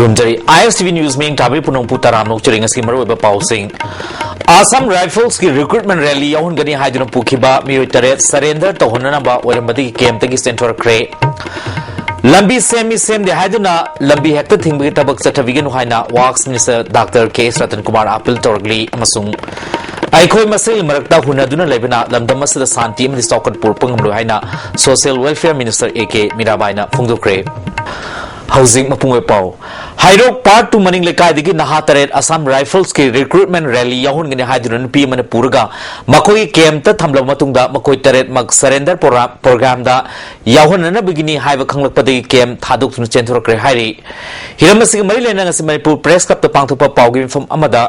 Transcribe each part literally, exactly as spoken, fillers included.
ꯈꯨꯔꯨꯝꯖꯔꯤ꯫ ISTV News ꯃꯤꯌꯦꯡ ꯇꯥꯕꯤ ꯄꯨꯝꯅꯃꯛꯄꯨ ꯇꯔꯥꯝꯅ ꯑꯣꯛꯆꯔꯤ꯫ ꯉꯁꯤꯒꯤ ꯃꯔꯨꯑꯣꯏꯕ ꯄꯥꯎꯁꯤꯡ꯫ ꯑꯁꯥꯝ ꯔꯥꯏꯐꯜꯁꯀꯤ recruitment rally ꯌꯥꯎꯍꯟꯒꯅꯤ ꯍꯥꯏꯗꯨꯅ ꯄꯨꯈꯤꯕ ꯃꯤꯑꯣꯏ ꯇꯔꯦꯠ surrender ꯇꯧꯍꯟꯅꯅꯕ ꯑꯣꯏꯔꯝꯕꯗꯒꯤ campꯇꯒꯤ ꯆꯦꯟꯊꯣꯔꯛꯈ꯭ꯔꯦ꯫ ꯂꯝꯕꯤ ꯁꯦꯝꯃꯤ ꯁꯦꯝꯗꯦ ꯍꯥꯏꯗꯨꯅ ꯂꯝꯕꯤ ꯍꯦꯛꯇ ꯊꯤꯡꯕꯒꯤ ꯊꯕꯛ ꯆꯠꯊꯕꯤꯒꯅꯨ ꯍꯥꯏꯅ Works Minister Doctor K S Ratan Kumar appeal ꯇꯧꯔꯛꯂꯤ ꯑꯃꯁꯨꯡ ꯑꯩꯈꯣꯏ ꯃꯁꯦꯜꯒꯤ ꯃꯔꯛꯇ ꯍꯨꯟꯅꯗꯨꯅ ꯂꯩꯕꯅ ꯂꯝꯗꯝ ꯑꯁꯤꯗ ꯁꯥꯟꯇꯤ ꯑꯃꯗꯤ ꯆꯥꯎꯈꯠ ꯄꯨꯔꯛꯄ ꯉꯝꯂꯣꯏ ꯍꯥꯏꯅ Social Welfare Minister A K ꯃꯤꯔꯥꯕꯥꯏꯅ ꯐꯣꯡꯗꯣꯛꯈ꯭ꯔꯦ꯫ ꯍꯧꯖꯤꯛ ꯃꯄꯨꯡ ꯑꯣꯏꯕ ꯄꯥꯎ꯫ ꯍꯩꯔꯣꯛ Part two ꯃꯅꯤꯡ ꯂꯩꯀꯥꯏꯗꯒꯤ ꯅꯍꯥ ꯇꯔꯦꯠ Assam Riflesꯀꯤ recruitment rally ꯌꯥꯎꯍꯟꯒꯅꯤ ꯍꯥꯏꯗꯨꯅ ꯅꯨꯄꯤ ꯑꯃꯅ ꯄꯨꯔꯒ ꯃꯈꯣꯏꯒꯤ campꯇ ꯊꯝꯂꯕ ꯃꯇꯨꯡꯗ ꯃꯈꯣꯏ ꯇꯔꯦꯠꯃꯛ surrender ꯄ꯭ꯔꯣꯒ꯭ꯔꯥꯝ-, ꯄ꯭ꯔꯣꯒ꯭ꯔꯥꯝꯗ ꯌꯥꯎꯍꯟꯅꯅꯕꯒꯤꯅꯤ ꯍꯥꯏꯕ ꯈꯪꯂꯛꯄꯗꯒꯤ camp ꯊꯥꯗꯣꯛꯇꯨꯅ ꯆꯦꯟꯊꯣꯔꯛꯈ꯭ꯔꯦ ꯍꯥꯏꯔꯤ꯫ ꯍꯤꯔꯝ ꯑꯁꯤꯒꯤ ꯃꯔꯤ ꯂꯩꯅꯅ ꯉꯁꯤ ꯃꯅꯤꯄꯨꯔ Press Clubꯇ ꯄꯥꯡꯊꯣꯛꯄ ꯄꯥꯎꯒꯤ ꯃꯤꯐꯝ ꯑꯃꯗ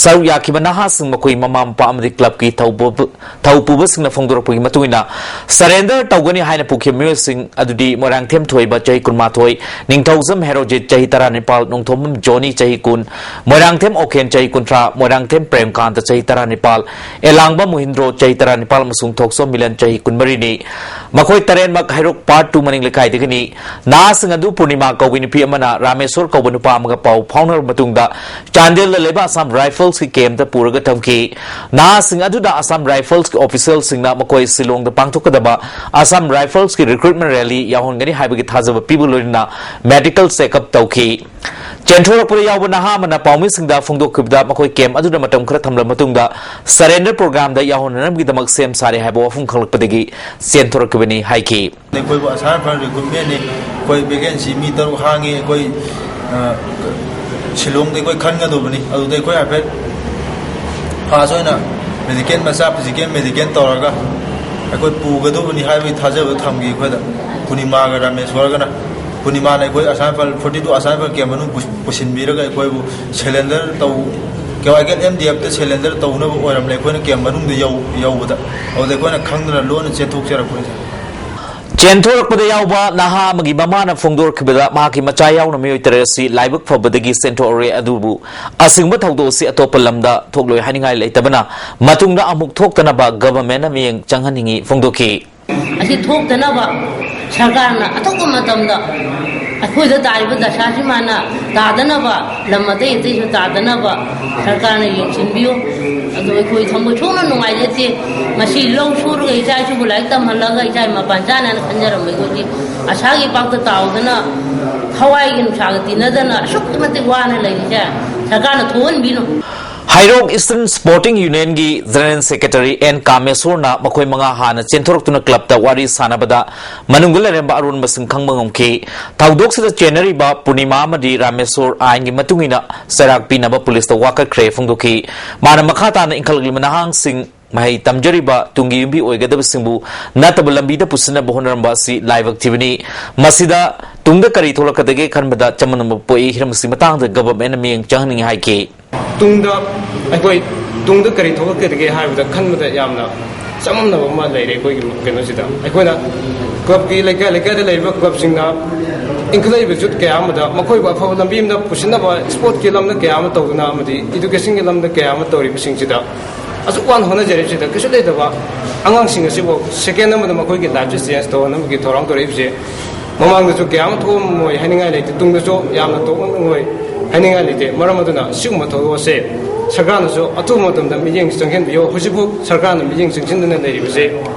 ꯁꯔꯨꯛ ꯌꯥꯈꯤꯕ ꯅꯍꯥꯁꯤꯡ ꯃꯈꯣꯏ ꯃꯃꯥ ꯃꯄꯥ ꯑꯃꯗꯤ clubꯀꯤ ꯊꯧꯕꯨ-, ꯊꯧ ꯄꯨꯕꯁꯤꯡꯅ ꯐꯣꯡꯗꯣꯔꯛꯄꯒꯤ ꯃꯇꯨꯡ ꯏꯟꯅ, surrender ꯇꯧꯒꯅꯤ ꯍꯥꯏꯅ ꯄꯨꯈꯤꯕ ꯃꯤꯑꯣꯏꯁꯤꯡ ꯑꯗꯨꯗꯤ ꯃꯣꯏꯔꯥꯡꯊꯦꯝ ꯊꯣꯏꯕ, ꯆꯍꯤ ꯀꯨꯟꯃꯥꯊꯣꯏ, ꯅꯤꯡꯊꯧꯖꯝ ꯍꯦꯔꯣꯖꯤꯠ, ꯆꯍꯤ ꯇꯔꯥꯅꯤꯄꯥꯜ, ꯅꯣꯡꯊꯣꯝꯕꯝ ꯖꯣꯅꯤ, ꯆꯍꯤ ꯀꯨꯟ, ꯃꯣꯏꯔꯥꯡꯊꯦꯝ ꯑꯣꯀꯦꯟ, ꯆꯍꯤ ꯀꯨꯟꯊ꯭ꯔꯥ, ꯃꯣꯏꯔꯥꯡꯊꯦꯝ ꯄ꯭ꯔꯦꯝꯀꯥꯟꯇ, ꯆꯍꯤ ꯇꯔꯥꯅꯤꯄꯥꯜ, ꯑꯦꯂꯥꯡꯕ ꯃꯣꯍꯤꯟꯗ꯭ꯔꯣ, ꯆꯍꯤ ꯇꯔꯥꯅꯤꯄꯥꯜ, ꯑꯃꯁꯨꯡ ꯊꯣꯛꯆꯣꯝ ꯃꯤꯂꯟ, ꯆꯍꯤ ꯀꯨꯟꯃꯔꯤꯅꯤ꯫ ꯃꯈꯣꯏ ꯇꯔꯦꯠꯃꯛ ꯍꯩꯔꯣꯛ Part two ꯃꯅꯤꯡ ꯂꯩꯀꯥꯏꯗꯒꯤꯅꯤ꯫ ꯅꯍꯥꯁꯤꯡ ꯑꯗꯨ ꯄꯨꯔꯅꯤꯃꯥ ꯀꯧꯕꯤ ꯅꯨꯄꯤ ꯑꯃꯅ ꯔꯥꯃꯦꯁꯣꯔ ꯀꯧꯕ ꯅꯨꯄꯥ ꯑꯃꯒ ꯄꯥꯎ ꯐꯥꯎꯅꯔꯕ ꯃꯇꯨꯡꯗ, ꯆꯥꯟꯗꯦꯜꯗ ꯂꯩꯕ Assam Riflesꯀꯤ campꯇ ꯄꯨꯔꯒ ꯊꯝꯈꯤ꯫ ꯅꯍꯥꯁꯤꯡ ꯑꯗꯨꯗ Assam Riflesꯀꯤ officialꯁꯤꯡꯅ ꯃꯈꯣꯏ ꯁꯤꯂꯣꯡꯗ ꯄꯥꯡꯊꯣꯛꯀꯗꯕ Assam Riflesꯀꯤ recruitment rally ꯌꯥꯎꯍꯟꯒꯅꯤ ꯍꯥꯏꯕꯒꯤ ꯊꯥꯖꯕ ꯄꯤꯕ ꯂꯣꯏꯅꯅ medical checkup ꯇꯧꯈꯤ꯫ ꯆꯦꯟꯊꯣꯔꯛꯄꯗ ꯌꯥꯎꯕ ꯅꯍꯥ ꯑꯃꯅ ꯄꯥꯎꯃꯤꯁꯤꯡꯗ ꯐꯣꯡꯗꯣꯛꯈꯤꯕꯗ, ꯃꯈꯣꯏ camp ꯑꯗꯨꯗ ꯃꯇꯝ ꯈꯔ ꯊꯝꯂꯕ ꯃꯇꯨꯡꯗ surrender programꯗ ꯌꯥꯎꯍꯟꯅꯅꯕꯒꯤꯗꯃꯛ ꯁꯦꯝ ꯁꯥꯔꯦ ꯍꯥꯏꯕ ꯋꯥꯐꯝ ꯈꯪꯂꯛꯄꯗꯒꯤ ꯆꯦꯟꯊꯣꯔꯛꯈꯤꯕꯅꯤ ꯍꯥꯏꯈꯤ꯫ ꯑꯩꯈꯣꯏꯕꯨ Assam Rifle recruitmentꯅꯤ꯫ ꯑꯩꯈꯣꯏ vacancy ꯃꯤ ꯇꯔꯨꯛ ꯍꯥꯡꯉꯤ꯫ ꯑꯩꯈꯣꯏ, ꯑ, ꯁꯤꯂꯣꯡꯗ ꯑꯩꯈꯣꯏ ꯈꯟꯒꯗꯧꯕꯅꯤ꯫ ꯑꯗꯨꯗ ꯑꯩꯈꯣꯏ ꯍꯥꯏꯐꯦꯠ first ꯑꯣꯏꯅ medical ꯃꯆꯥ, physical medical ꯇꯧꯔꯒ ꯑꯩꯈꯣꯏ ꯄꯨꯒꯗꯧꯕꯅꯤ ꯍꯥꯏꯕꯒꯤ ꯊꯥꯖꯕ ꯊꯝꯈꯤ ꯑꯩꯈꯣꯏꯗ꯫ ꯄꯨꯔꯅꯤꯃꯥꯒ ꯔꯥꯃꯦꯁꯣꯔꯒꯅ, ꯄꯨꯔꯅꯤꯃꯥꯅ ꯑꯩꯈꯣꯏ Assam Rifle forty two Assam Rifle camp ꯃꯅꯨꯡ ꯄꯨ-, ꯄꯨꯁꯤꯟꯕꯤꯔꯒ ꯑꯩꯈꯣꯏꯕꯨ surrender ꯇꯧ, ꯀꯦ ꯋꯥꯏ ꯀꯦ ꯑꯦꯝ ꯗꯤ ꯑꯦꯐꯇ surrender ꯇꯧꯅꯕ ꯑꯣꯏꯔꯝꯂꯦ꯫ ꯑꯩꯈꯣꯏꯅ camp ꯃꯅꯨꯡꯗ ꯌꯧ-, ꯌꯧꯕꯗ, ꯑꯗꯨꯗ ꯑꯩꯈꯣꯏꯅ ꯈꯪꯗꯅ ꯂꯣꯟꯅ ꯆꯦꯟꯊꯣꯛꯆꯔꯛꯄꯅꯤ꯫ ꯆꯦꯟꯊꯣꯔꯛꯄꯗ ꯌꯥꯎꯕ ꯅꯍꯥ ꯑꯃꯒꯤ ꯃꯃꯥꯅ ꯐꯣꯡꯗꯣꯔꯛꯈꯤꯕꯗ, ꯃꯍꯥꯛꯀꯤ ꯃꯆꯥ ꯌꯥꯎꯅ ꯃꯤꯑꯣꯏ ꯇꯔꯦꯠ ꯑꯁꯤ ꯂꯥꯏꯕꯛ ꯐꯕꯗꯒꯤ ꯆꯦꯟꯊꯣꯛꯍꯧꯔꯦ꯫ ꯑꯗꯨꯕꯨ ꯑꯁꯤꯒꯨꯝꯕ ꯊꯧꯗꯣꯛ ꯑꯁꯤ ꯑꯇꯣꯞꯄ ꯂꯝꯗ ꯊꯣꯛꯂꯣꯏ ꯍꯥꯏꯅꯤꯡꯉꯥꯏ ꯂꯩꯇꯕꯅ, ꯃꯇꯨꯡꯗ ꯑꯃꯨꯛ ꯊꯣꯛꯇꯅꯕ governmentꯅ ꯃꯤꯠꯌꯦꯡ ꯆꯪꯍꯟꯅꯤꯡꯏ ꯐꯣꯡꯗꯣꯛꯈꯤ꯫ ꯑꯁꯤ ꯊꯣꯛꯇꯅꯕ ꯁꯔꯀꯥꯔꯅ ꯑꯊꯨꯕ ꯃꯇꯝꯗ ꯑꯩꯈꯣꯏꯗ ꯇꯥꯔꯤꯕ ꯗꯁꯥꯁꯤ ꯃꯥꯅ ꯇꯥꯗꯅꯕ, ꯂꯝ ꯑꯇꯩ ꯑꯇꯩꯁꯨ ꯇꯥꯗꯅꯕ ꯁꯔꯀꯥꯔꯅ ꯌꯦꯡꯁꯤꯟꯕꯤꯌꯨ꯫ ꯑꯗꯣ ꯑꯩꯈꯣꯏ ꯊꯃꯣꯏ ꯁꯣꯛꯅ ꯅꯨꯡꯉꯥꯏꯖꯗꯦ꯫ ꯃꯁꯤ ꯂꯧ ꯁꯨꯔꯒ ꯏꯆꯥ ꯏꯁꯨꯕꯨ ꯂꯥꯏꯔꯤꯛ ꯇꯝꯍꯜꯂꯒ ꯏꯆꯥ ꯃꯄꯥꯟ ꯆꯥꯅ ꯈꯟꯖꯔꯝꯕ ꯑꯩꯈꯣꯏꯗꯤ ꯑꯁꯥꯒꯤ ꯄꯥꯛꯇ ꯇꯥꯎꯗꯅ, ꯊꯋꯥꯏꯒꯤ ꯅꯨꯡꯁꯥꯒ ꯇꯤꯟꯅꯗꯅ ꯑꯁꯨꯛꯀꯤ ꯃꯇꯤꯛ ꯋꯥꯅ ꯂꯩꯔꯤꯁꯦ ꯁꯔꯀꯥꯔꯅ ꯊꯣꯛꯍꯟꯕꯤꯅꯨ꯫ ꯍꯩꯔꯣꯛ ꯏꯁꯇꯔꯟ ꯁ꯭ꯄꯣꯔꯇꯤꯡ ꯌꯨꯅꯤꯌꯟꯒꯤ ꯖꯦꯅꯔꯦꯜ ꯁꯦꯀ꯭ꯔꯦꯇꯔꯤ ꯑꯦꯟ ꯀꯥꯃꯦꯁꯣꯔꯅ ꯃꯈꯣꯏ ꯃꯉꯥ ꯍꯥꯟꯅ ꯆꯦꯟꯊꯣꯔꯛꯇꯨꯅ ꯀ꯭ꯂꯕꯇ ꯋꯥꯔꯤ ꯁꯥꯟꯅꯕꯗ ꯃꯅꯨꯡꯗ ꯂꯩꯔꯝꯕ ꯑꯔꯣꯟꯕꯁꯤꯡ ꯈꯪꯕ ꯉꯝꯈꯤ꯫ ꯊꯧꯗꯣꯛꯁꯤꯗ ꯆꯦꯟꯅꯔꯤꯕ ꯄꯨꯔꯅꯤꯃꯥ ꯑꯃꯗꯤ ꯔꯥꯃꯦꯁꯣꯔ ꯑꯥꯏꯟꯒꯤ ꯃꯇꯨꯡ ꯏꯟꯅ ꯆꯩꯔꯥꯛ ꯄꯤꯅꯕ ꯄꯨꯂꯤꯁꯇ ꯋꯥꯀꯠꯈ꯭ꯔꯦ ꯐꯣꯡꯗꯣꯛꯈꯤ꯫ ꯃꯥꯅ ꯃꯈꯥ ꯇꯥꯅ ꯏꯟꯈꯠꯂꯛꯂꯤꯕ ꯅꯍꯥꯁꯤꯡ, ꯃꯍꯩ ꯇꯝꯖꯔꯤꯕ ꯇꯨꯡꯒꯤ ꯌꯨꯝꯕꯤ ꯑꯣꯏꯒꯗꯕꯁꯤꯡꯕꯨ ꯅꯠꯇꯕ ꯂꯝꯕꯤꯗ ꯄꯨꯁꯤꯟꯅꯕ ꯍꯣꯠꯅꯔꯝꯕ ꯑꯁꯤ ꯂꯥꯏꯕꯛ ꯊꯤꯕꯅꯤ꯫ ꯃꯁꯤꯗ ꯇꯨꯡꯗ ꯀꯔꯤ ꯊꯣꯛꯂꯛꯀꯗꯒꯦ ꯈꯟꯕꯗ ꯆꯃꯝꯅꯕ ꯄꯣꯛꯏ꯫ ꯍꯤꯔꯝ ꯑꯁꯤꯒꯤ ꯃꯇꯥꯡꯗ ꯒꯚꯔꯟꯃꯦꯟꯠꯅ ꯃꯤꯠꯌꯦꯡ ꯆꯪꯍꯟꯅꯤꯡꯏ ꯍꯥꯏꯈꯤ꯫ ꯇꯨꯡꯗ ꯑꯩꯈꯣꯏ ꯇꯨꯡꯗ ꯀꯔꯤ ꯊꯣꯛꯂꯛꯀꯗꯒꯦ ꯍꯥꯏꯕꯗ ꯈꯟꯕꯗ ꯌꯥꯝꯅ ꯆꯃꯝꯅꯕ ꯑꯃ ꯂꯩꯔꯦ꯫ ꯑꯩꯈꯣꯏꯒꯤ ꯀꯩꯅꯣꯁꯤꯗ ꯑꯩꯈꯣꯏꯅ ꯀ꯭ꯂꯕꯀꯤ, ꯂꯩꯀꯥꯏ ꯂꯩꯀꯥꯏꯗ ꯂꯩꯔꯤꯕ ꯀ꯭ꯂꯕꯁꯤꯡꯅ ꯏꯟꯈꯠꯂꯛꯏꯕ ꯌꯨꯠ ꯀꯌꯥ ꯑꯃꯗ ꯃꯈꯣꯏꯕꯨ ꯑꯐꯕ ꯂꯝꯕꯤ ꯑꯃꯗ ꯄꯨꯁꯤꯟꯅꯕ ꯏꯁꯄꯣꯔꯠꯀꯤ ꯂꯝꯗ ꯀꯌꯥ ꯑꯃ ꯇꯧꯗꯨꯅ ꯑꯃꯗꯤ ꯏꯗꯨꯀꯦꯁꯟꯒꯤ ꯂꯝꯗ ꯀꯌꯥ ꯑꯃ ꯇꯧꯔꯤꯕꯁꯤꯡꯁꯤꯗ ꯑꯁꯨꯛ ꯋꯥꯅ ꯍꯣꯠꯅꯖꯔꯤꯕꯁꯤꯗ ꯀꯩꯁꯨ ꯂꯩꯇꯕ ꯑꯉꯥꯡꯁꯤꯡ ꯑꯁꯤꯕꯨ ꯁꯦꯀꯦꯟ ꯑꯃꯗ ꯃꯈꯣꯏꯒꯤ ꯂꯥꯏꯐꯁꯦ ꯆꯦꯟꯖ ꯇꯧꯍꯟꯅꯕꯒꯤ ꯊꯧꯔꯥꯡ ꯇꯧꯔꯛꯏꯕꯁꯦ ꯃꯃꯥꯡꯗꯁꯨ ꯀꯌꯥ ꯑꯃ ꯊꯣꯛꯑꯝꯃꯣꯏ ꯍꯥꯏꯅꯤꯡꯉꯥꯏ ꯂꯩꯇꯦ, ꯇꯨꯡꯗꯁꯨ ꯌꯥꯝꯅ ꯊꯣꯛꯑꯝꯃꯣꯏ ꯍꯥꯏꯅꯤꯡꯉꯥꯏ ꯂꯩꯇꯦ꯫ ꯃꯔꯝ ꯑꯗꯨꯅ ꯁꯤꯒꯨꯝꯕ ꯊꯧꯗꯣꯛ ꯑꯁꯦ ꯁꯔꯀꯥꯔꯅꯁꯨ ꯑꯊꯨꯕ ꯃꯇꯝꯗ ꯃꯤꯠꯌꯦꯡ ꯆꯪꯁꯤꯟꯕꯤꯌꯨ꯫ ꯍꯧꯖꯤꯛꯐꯥꯎ ꯁꯔꯀꯥꯔꯅ ꯃꯤꯠꯌꯦꯡ ꯆꯪꯁꯤꯟꯗꯅ ꯂꯩꯔꯤꯕꯁꯦ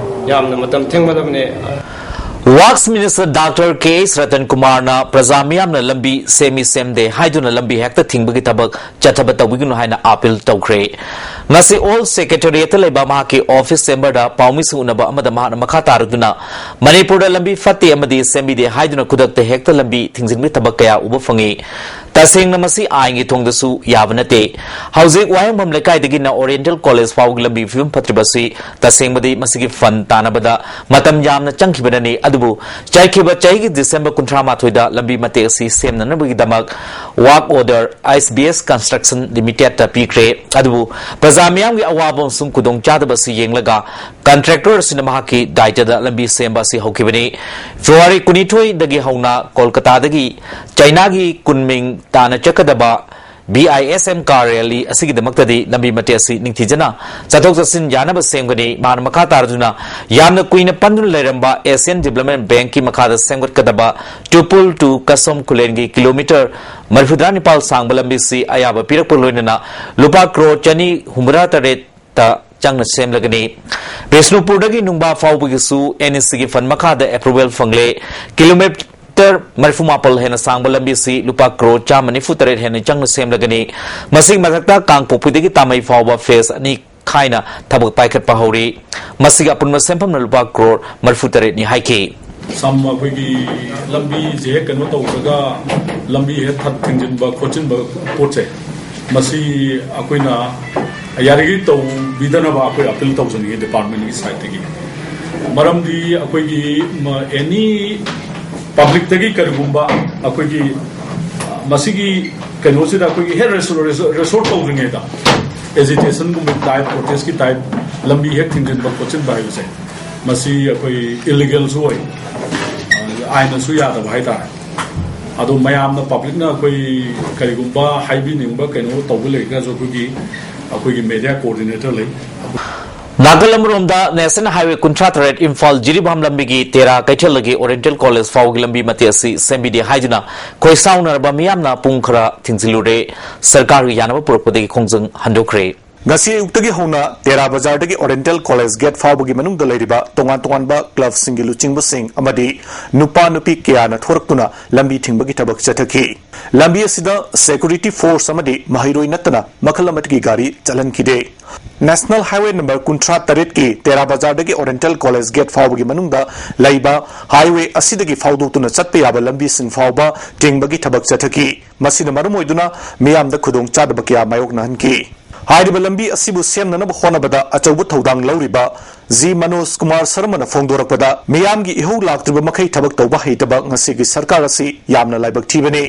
ꯌꯥꯝꯅ ꯃꯇꯝ ꯊꯦꯡꯃꯜꯂꯕꯅꯦ꯫ ꯋꯥꯛꯁ ꯃꯤꯅꯤꯁꯇꯔ ꯗꯥꯛꯇꯔ ꯀꯦ ꯑꯦꯁ ꯔꯇꯟ ꯀꯨꯃꯥꯔꯅ ꯄ꯭ꯔꯖꯥ ꯃꯤꯌꯥꯝꯅ ꯂꯝꯕꯤ ꯁꯦꯝꯃꯤ ꯁꯦꯝꯗꯦ ꯍꯥꯏꯗꯨꯅ ꯂꯝꯕꯤ ꯍꯦꯛꯇ ꯊꯤꯡꯕꯒꯤ ꯊꯕꯛ ꯆꯠꯊꯕ ꯇꯧꯕꯤꯒꯅꯨ ꯍꯥꯏꯅ ꯑꯥꯄꯤꯜ ꯇꯧꯈ꯭ꯔꯦ꯫ ꯉꯁꯤ ꯑꯣꯜ ꯁꯦꯀ꯭ꯔꯦꯇꯦꯔꯤꯌꯦꯠꯇ ꯂꯩꯕ ꯃꯍꯥꯛꯀꯤ ꯑꯣꯐꯤꯁ ꯆꯦꯝꯕꯔꯗ ꯄꯥꯎꯃꯤꯁꯤꯡ ꯎꯅꯕ ꯑꯃꯗ ꯃꯍꯥꯛꯅ ꯃꯈꯥ ꯇꯥꯔꯗꯨꯅ ꯃꯅꯤꯄꯨꯔꯗ ꯂꯝꯕꯤ ꯐꯠꯇꯦ ꯑꯃꯗꯤ ꯁꯦꯝꯕꯤꯗꯦ ꯍꯥꯏꯗꯨꯅ ꯈꯨꯗꯛꯇ ꯍꯦꯛꯇ ꯂꯝꯕꯤ ꯊꯤꯡꯖꯤꯟꯕꯒꯤ ꯊꯕꯛ ꯀꯌꯥ ꯎꯕ ꯐꯪꯉꯤ꯫ ꯇꯁꯦꯡꯅ ꯃꯁꯤ ꯑꯥꯏꯟꯒꯤ ꯊꯣꯡꯗꯁꯨ ꯌꯥꯕ ꯅꯠꯇꯦ꯫ ꯍꯧꯖꯤꯛ ꯋꯥꯍꯦꯡꯕꯝ ꯂꯩꯀꯥꯏꯗꯒꯤꯅ ꯑꯣꯔꯤꯌꯦꯟꯇꯦꯜ ꯀꯣꯂꯦꯖ ꯐꯥꯎꯒꯤ ꯂꯝꯕꯤ ꯐꯤꯕꯝ ꯐꯠꯇ꯭ꯔꯤꯕ ꯑꯁꯤ ꯇꯁꯦꯡꯕꯗꯤ ꯃꯁꯤꯒꯤ ꯐꯟ ꯇꯥꯟꯅꯕꯗ ꯃꯇꯝ ꯌꯥꯝꯅ ꯆꯪꯈꯤꯕꯅꯅꯤ꯫ ꯑꯗꯨꯕꯨ ꯆꯠꯈꯤꯕ ꯆꯍꯤꯒꯤ ꯗꯤꯁꯦꯝꯕꯔ ꯀꯨꯟꯊ꯭ꯔꯥ ꯃꯥꯊꯣꯏꯗ ꯂꯝꯕꯤ ꯃꯇꯦꯛ ꯑꯁꯤ ꯁꯦꯝꯅꯅꯕꯒꯤꯗꯃꯛ ꯋꯥꯛ ꯑꯣꯔꯗꯔ ꯑꯦꯁ ꯕꯤ ꯑꯦꯁ ꯀꯟꯁꯇ꯭ꯔꯛꯁꯟ ꯂꯤꯃꯤꯇꯦꯗꯇ ꯄꯤꯈ꯭ꯔꯦ꯫ ꯑꯗꯨꯕꯨ ꯄ꯭ꯔꯖꯥ ꯃꯤꯌꯥꯝꯒꯤ ꯑꯋꯥꯕ ꯑꯃꯁꯨꯡ ꯈꯨꯗꯣꯡꯆꯥꯗꯕ ꯑꯁꯤ ꯌꯦꯡꯂꯒ ꯀꯟꯇ꯭ꯔꯦꯛꯇꯔ ꯑꯁꯤꯅ ꯃꯍꯥꯛꯀꯤ ꯗꯥꯏꯇꯗ ꯂꯝꯕꯤ ꯁꯦꯝꯕ ꯑꯁꯤ ꯍꯧꯈꯤꯕꯅꯤ꯫ ꯐꯦꯕ꯭ꯔꯨꯋꯥꯔꯤ ꯀꯨꯟꯅꯤꯊꯣꯏꯗꯒꯤ ꯍꯧꯅ ꯀꯣꯜꯀꯇꯥꯗꯒꯤ ꯆꯩꯅꯥꯒꯤ ꯀꯨꯟꯃꯤꯡ ꯇꯥꯟꯅ ꯆꯠꯀꯗꯕ ꯕꯤ ꯑꯥꯏ ꯑꯦꯁ ꯑꯦꯝ ꯀꯥꯔꯌꯥꯂꯤ ꯑꯁꯤꯒꯤꯗꯃꯛꯇꯗꯤ ꯂꯝꯕꯤ ꯃꯇꯦꯛ ꯑꯁꯤ ꯅꯤꯡꯊꯤꯖꯅ ꯆꯠꯊꯣꯛ ꯆꯠꯁꯤꯟ ꯌꯥꯅꯕ ꯁꯦꯝꯒꯅꯤ꯫ ꯃꯍꯥꯛꯅ ꯃꯈꯥ ꯇꯥꯔꯗꯨꯅ ꯌꯥꯝꯅ ꯀꯨꯏꯅ ꯄꯟꯗꯨꯅ ꯂꯩꯔꯝꯕ ꯑꯦꯁꯤꯌꯥꯟ ꯗꯤꯕꯦꯂꯞꯃꯦꯟ ꯕꯦꯡꯛꯀꯤ ꯃꯈꯥꯗ ꯁꯦꯝꯒꯠꯀꯗꯕ ꯇꯨꯄꯨꯜ ꯇꯨ ꯀꯁꯣꯝ ꯈꯨꯂꯦꯟꯒꯤ ꯀꯤꯂꯣꯃꯤꯇꯔ ꯃꯔꯤꯐꯨꯇꯔꯥ ꯅꯤꯄꯥꯜ ꯁꯥꯡꯕ ꯂꯝꯕꯤꯁꯤ ꯑꯌꯥꯕ ꯄꯤꯔꯛꯄ ꯂꯣꯏꯅꯅ ꯂꯨꯄꯥ ꯀ꯭ꯔꯣꯔ ꯆꯅꯤ ꯍꯨꯝꯐꯨꯇꯔꯥ ꯇꯔꯦꯠ ꯇ ꯆꯪꯅ ꯁꯦꯝꯂꯒꯅꯤ꯫ ꯕꯤꯁꯅꯨꯄꯨꯔꯗꯒꯤ ꯅꯨꯡꯕꯥ ꯐꯥꯎꯕꯒꯤꯁꯨ ꯑꯦꯟ ꯏ ꯁꯤꯒꯤ ꯐꯟ ꯃꯈꯥꯗ ꯑꯦꯄ꯭ꯔꯨꯚꯦꯜ ꯐꯪꯂꯦ꯫ ꯀꯤꯂꯣꯃꯤꯇꯔ ꯃꯔꯤꯐꯨ ꯃꯥꯄꯜ ꯍꯦꯟꯅ ꯁꯥꯡꯕ ꯂꯝꯕꯤꯁꯤ ꯂꯨꯄꯥ ꯀ꯭ꯔꯣꯔ ꯆꯥꯝꯃ ꯅꯤꯐꯨ ꯇꯔꯦꯠ ꯍꯦꯟꯅ ꯆꯪꯅ ꯁꯦꯝꯂꯒꯅꯤ꯫ ꯃꯁꯤꯒꯤ ꯃꯊꯛꯇ ꯀꯥꯡꯄꯣꯛꯄꯤꯗꯒꯤ ꯇꯥꯃꯩ ꯐꯥꯎꯕ ꯐꯦꯖ ꯑꯅꯤ ꯈꯥꯏꯅ ꯊꯕꯛ ꯄꯥꯏꯈꯠꯄ ꯍꯧꯔꯤ꯫ ꯃꯁꯤꯒꯤ ꯑꯄꯨꯟꯕ ꯁꯦꯟꯐꯝꯅ ꯂꯨꯄꯥ ꯀ꯭ꯔꯣꯔ ꯃꯔꯤꯐꯨ ꯇꯔꯦꯠꯅꯤ ꯍꯥꯏꯈꯤ꯫ ꯁꯝ ꯑꯩꯈꯣꯏꯒꯤ ꯂꯝꯕꯤꯁꯦ ꯍꯦꯛ ꯀꯩꯅꯣ ꯇꯧꯔꯒ ꯂꯝꯕꯤ ꯍꯦꯛ ꯊꯠ ꯊꯤꯡꯖꯤꯟꯕ ꯈꯣꯠꯆꯤꯟꯕ ꯄꯣꯠꯁꯦ, ꯃꯁꯤ ꯑꯩꯈꯣꯏꯅ ꯌꯥꯔꯤꯈꯩ ꯇꯧꯕꯤꯗꯅꯕ ꯑꯩꯈꯣꯏ ꯑꯄꯤꯜ ꯇꯧꯖꯅꯤꯡꯉꯤ ꯗꯤꯄꯥꯔꯠꯃꯦꯟꯒꯤ ꯁꯥꯏꯠꯇꯒꯤ꯫ ꯃꯔꯝꯗꯤ ꯑꯩꯈꯣꯏꯒꯤ ꯑꯦꯅꯤ ꯄꯕ꯭ꯂꯤꯛꯇꯒꯤ ꯀꯔꯤꯒꯨꯝꯕ ꯑꯩꯈꯣꯏꯒꯤ ꯃꯁꯤꯒꯤ ꯀꯩꯅꯣꯁꯤꯗ ꯑꯩꯈꯣꯏꯒꯤ ꯍꯦꯛ ꯔꯦꯁꯣꯔꯠ ꯇꯧꯗ꯭ꯔꯤꯉꯩꯗ ꯑꯦꯖꯤꯇꯦꯁꯟꯒꯨꯝꯕ ꯇꯥꯏꯞ, ꯄ꯭ꯔꯣꯇꯦꯁꯀꯤ ꯇꯥꯏꯞ ꯂꯝꯕꯤ ꯍꯦꯛ ꯊꯤꯡꯖꯤꯟꯕ ꯈꯣꯠꯆꯤꯟꯕ ꯍꯥꯏꯕꯁꯦ, ꯃꯁꯤ ꯑꯩꯈꯣꯏ ꯏꯂꯤꯒꯦꯜꯁꯨ ꯑꯣꯏ, ꯑꯥꯏꯟꯅꯁꯨ ꯌꯥꯗꯕ ꯍꯥꯏꯇꯥꯔꯦ꯫ ꯑꯗꯣ ꯃꯌꯥꯝꯅ, ꯄꯕ꯭ꯂꯤꯛꯅ ꯑꯩꯈꯣꯏ ꯀꯔꯤꯒꯨꯝꯕ ꯍꯥꯏꯕꯤꯅꯤꯡꯕ ꯀꯩꯅꯣ ꯇꯧꯕ ꯂꯩꯔꯒꯁꯨ ꯑꯩꯈꯣꯏꯒꯤ, ꯑꯩꯈꯣꯏꯒꯤ ꯃꯦꯗꯤꯌꯥ ꯀꯣꯑꯣꯔꯗꯤꯅꯦꯇꯔ ꯂꯩ꯫ ꯅꯥꯀꯜ ꯑꯃꯔꯣꯝꯗ ꯅꯦꯁꯅꯦꯜ ꯍꯥꯏꯋꯦ ꯀꯨꯟꯊ꯭ꯔꯥ ꯇꯔꯦꯠ ꯏꯝꯐꯥꯜ ꯖꯤꯔꯤꯕꯥꯝ ꯂꯝꯕꯤꯒꯤ ꯇꯦꯔꯥ ꯀꯩꯊꯦꯜꯗꯒꯤ ꯑꯣꯔꯤꯌꯦꯟꯇꯦꯜ ꯀꯣꯂꯦꯖ ꯐꯥꯎꯒꯤ ꯂꯝꯕꯤ ꯃꯇꯦꯛ ꯑꯁꯤ ꯁꯦꯝꯕꯤꯗꯦ ꯍꯥꯏꯗꯨꯅ ꯈꯣꯏꯁꯥꯎꯅꯔꯕ ꯃꯤꯌꯥꯝꯅ ꯄꯨꯡ ꯈꯔ ꯊꯤꯡꯖꯤꯜꯂꯨꯔꯦ꯫ ꯁꯔꯀꯥꯔꯒꯤ ꯌꯥꯅꯕ ꯄꯨꯔꯛꯄꯗꯒꯤ ꯈꯣꯡꯖꯪ ꯍꯟꯗꯣꯛꯈ꯭ꯔꯦ꯫ ꯉꯁꯤ ꯑꯌꯨꯛꯇꯒꯤ ꯍꯧꯅ ꯇꯦꯔꯥ ꯕꯖꯥꯔꯗꯒꯤ ꯑꯣꯔꯤꯌꯦꯟꯇꯦꯜ ꯀꯣꯂꯦꯖ ꯒꯦꯠ ꯐꯥꯎꯕꯒꯤ ꯃꯅꯨꯡꯗ ꯂꯩꯔꯤꯕ ꯇꯣꯉꯥꯟ ꯇꯣꯉꯥꯟꯕ ꯀ꯭ꯂꯕꯁꯤꯡꯒꯤ ꯂꯨꯆꯤꯡꯕꯁꯤꯡ ꯑꯃꯗꯤ ꯅꯨꯄꯥ ꯅꯨꯄꯤ ꯀꯌꯥꯅ ꯊꯣꯔꯛꯇꯨꯅ ꯂꯝꯕꯤ ꯊꯤꯡꯕꯒꯤ ꯊꯕꯛ ꯆꯠꯊꯈꯤ꯫ ꯂꯝꯕꯤ ꯑꯁꯤꯗ ꯁꯦꯀ꯭ꯌꯨꯔꯤꯇꯤ ꯐꯣꯔꯁ ꯑꯃꯗꯤ ꯃꯍꯩꯔꯣꯏ ꯅꯠꯇꯅ ꯃꯈꯜ ꯑꯃꯠꯇꯒꯤ ꯒꯥꯔꯤ ꯆꯠꯍꯟꯈꯤꯗꯦ꯫ ꯅꯦꯁꯅꯦꯜ ꯍꯥꯏꯋꯦ ꯅꯝꯕꯔ ꯀꯨꯟꯊ꯭ꯔꯥ ꯇꯔꯦꯠꯀꯤ ꯇꯦꯔꯥ ꯕꯖꯥꯔꯗꯒꯤ ꯑꯣꯔꯤꯌꯦꯟꯇꯦꯜ ꯀꯣꯂꯦꯖ ꯒꯦꯠ ꯐꯥꯎꯕꯒꯤ ꯃꯅꯨꯡꯗ ꯂꯩꯕ ꯍꯥꯏꯋꯦ ꯑꯁꯤꯗꯒꯤ ꯐꯥꯎꯗꯣꯛꯇꯨꯅ ꯆꯠꯄ ꯌꯥꯕ ꯂꯝꯕꯤꯁꯤꯡ ꯐꯥꯎꯕ ꯊꯤꯡꯕꯒꯤ ꯊꯕꯛ ꯆꯠꯊꯈꯤ꯫ ꯃꯁꯤꯅ ꯃꯔꯝ ꯑꯣꯏꯗꯨꯅ ꯃꯤꯌꯥꯝꯗ ꯈꯨꯗꯣꯡꯆꯥꯗꯕ ꯀꯌꯥ ꯃꯥꯌꯣꯛꯅꯍꯟꯈꯤ꯫ ꯍꯥꯏꯔꯤꯕ ꯂꯝꯕꯤ ꯑꯁꯤꯕꯨ ꯁꯦꯝꯅꯅꯕ ꯍꯣꯠꯅꯕꯗ ꯑꯆꯧꯕ ꯊꯧꯗꯥꯡ ꯂꯧꯔꯤꯕ ꯖꯤ ꯃꯅꯣꯖ ꯀꯨꯃꯥꯔ ꯁꯔꯃꯅ ꯐꯣꯡꯗꯣꯔꯛꯄꯗ, ꯃꯤꯌꯥꯝꯒꯤ ꯏꯍꯧ ꯂꯥꯛꯇ꯭ꯔꯤꯕ ꯃꯈꯩ ꯊꯕꯛ ꯇꯧꯕ ꯍꯩꯇꯕ ꯉꯁꯤꯒꯤ ꯁꯔꯀꯥꯔ ꯑꯁꯤ ꯌꯥꯝꯅ ꯂꯥꯏꯕꯛ ꯊꯤꯕꯅꯤ꯫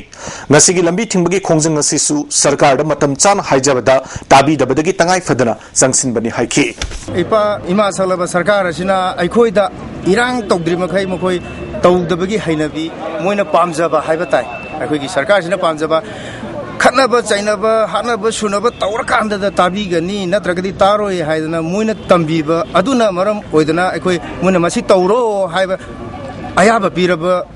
ꯉꯁꯤꯒꯤ ꯂꯝꯕꯤ ꯊꯤꯡꯕꯒꯤ ꯈꯣꯡꯖꯪ ꯑꯁꯤꯁꯨ ꯁꯔꯀꯥꯔꯗ ꯃꯇꯝ ꯆꯥꯅ ꯍꯥꯏꯖꯕꯗ ꯇꯥꯕꯤꯗꯕꯗꯒꯤ ꯇꯉꯥꯏ ꯐꯗꯅ ꯆꯪꯁꯤꯟꯕꯅꯤ ꯍꯥꯏꯈꯤ꯫ ꯏꯄꯥ ꯏꯃꯥ ꯁꯛꯂꯕ ꯁꯔꯀꯥꯔ ꯑꯁꯤꯅ ꯑꯩꯈꯣꯏꯗ ꯏꯔꯥꯡ ꯇꯧꯗ꯭ꯔꯤ ꯃꯈꯩ ꯃꯈꯣꯏ ꯇꯧꯗꯕꯒꯤ ꯍꯩꯅꯕꯤ, ꯃꯣꯏꯅ ꯄꯥꯝꯖꯕ ꯍꯥꯏꯕ ꯇꯥꯏ꯫ ꯑꯩꯈꯣꯏꯒꯤ ꯁꯔꯀꯥꯔꯁꯤꯅ ꯄꯥꯝꯖꯕ ꯈꯠꯅꯕ ꯆꯩꯅꯕ, ꯍꯥꯠꯅꯕ ꯁꯨꯅꯕ ꯇꯧꯔꯀꯥꯟꯗꯗ ꯇꯥꯕꯤꯒꯅꯤ, ꯅꯠꯇ꯭ꯔꯒꯗꯤ ꯇꯥꯔꯣꯏ ꯍꯥꯏꯗꯅ ꯃꯣꯏꯅ ꯇꯝꯕꯤꯕ ꯑꯗꯨꯅ ꯃꯔꯝ ꯑꯣꯏꯗꯅ ꯑꯩꯈꯣꯏ, ꯃꯣꯏꯅ ꯃꯁꯤ ꯇꯧꯔꯣ ꯍꯥꯏꯕ ꯑꯌꯥꯕ ꯄꯤꯔꯕ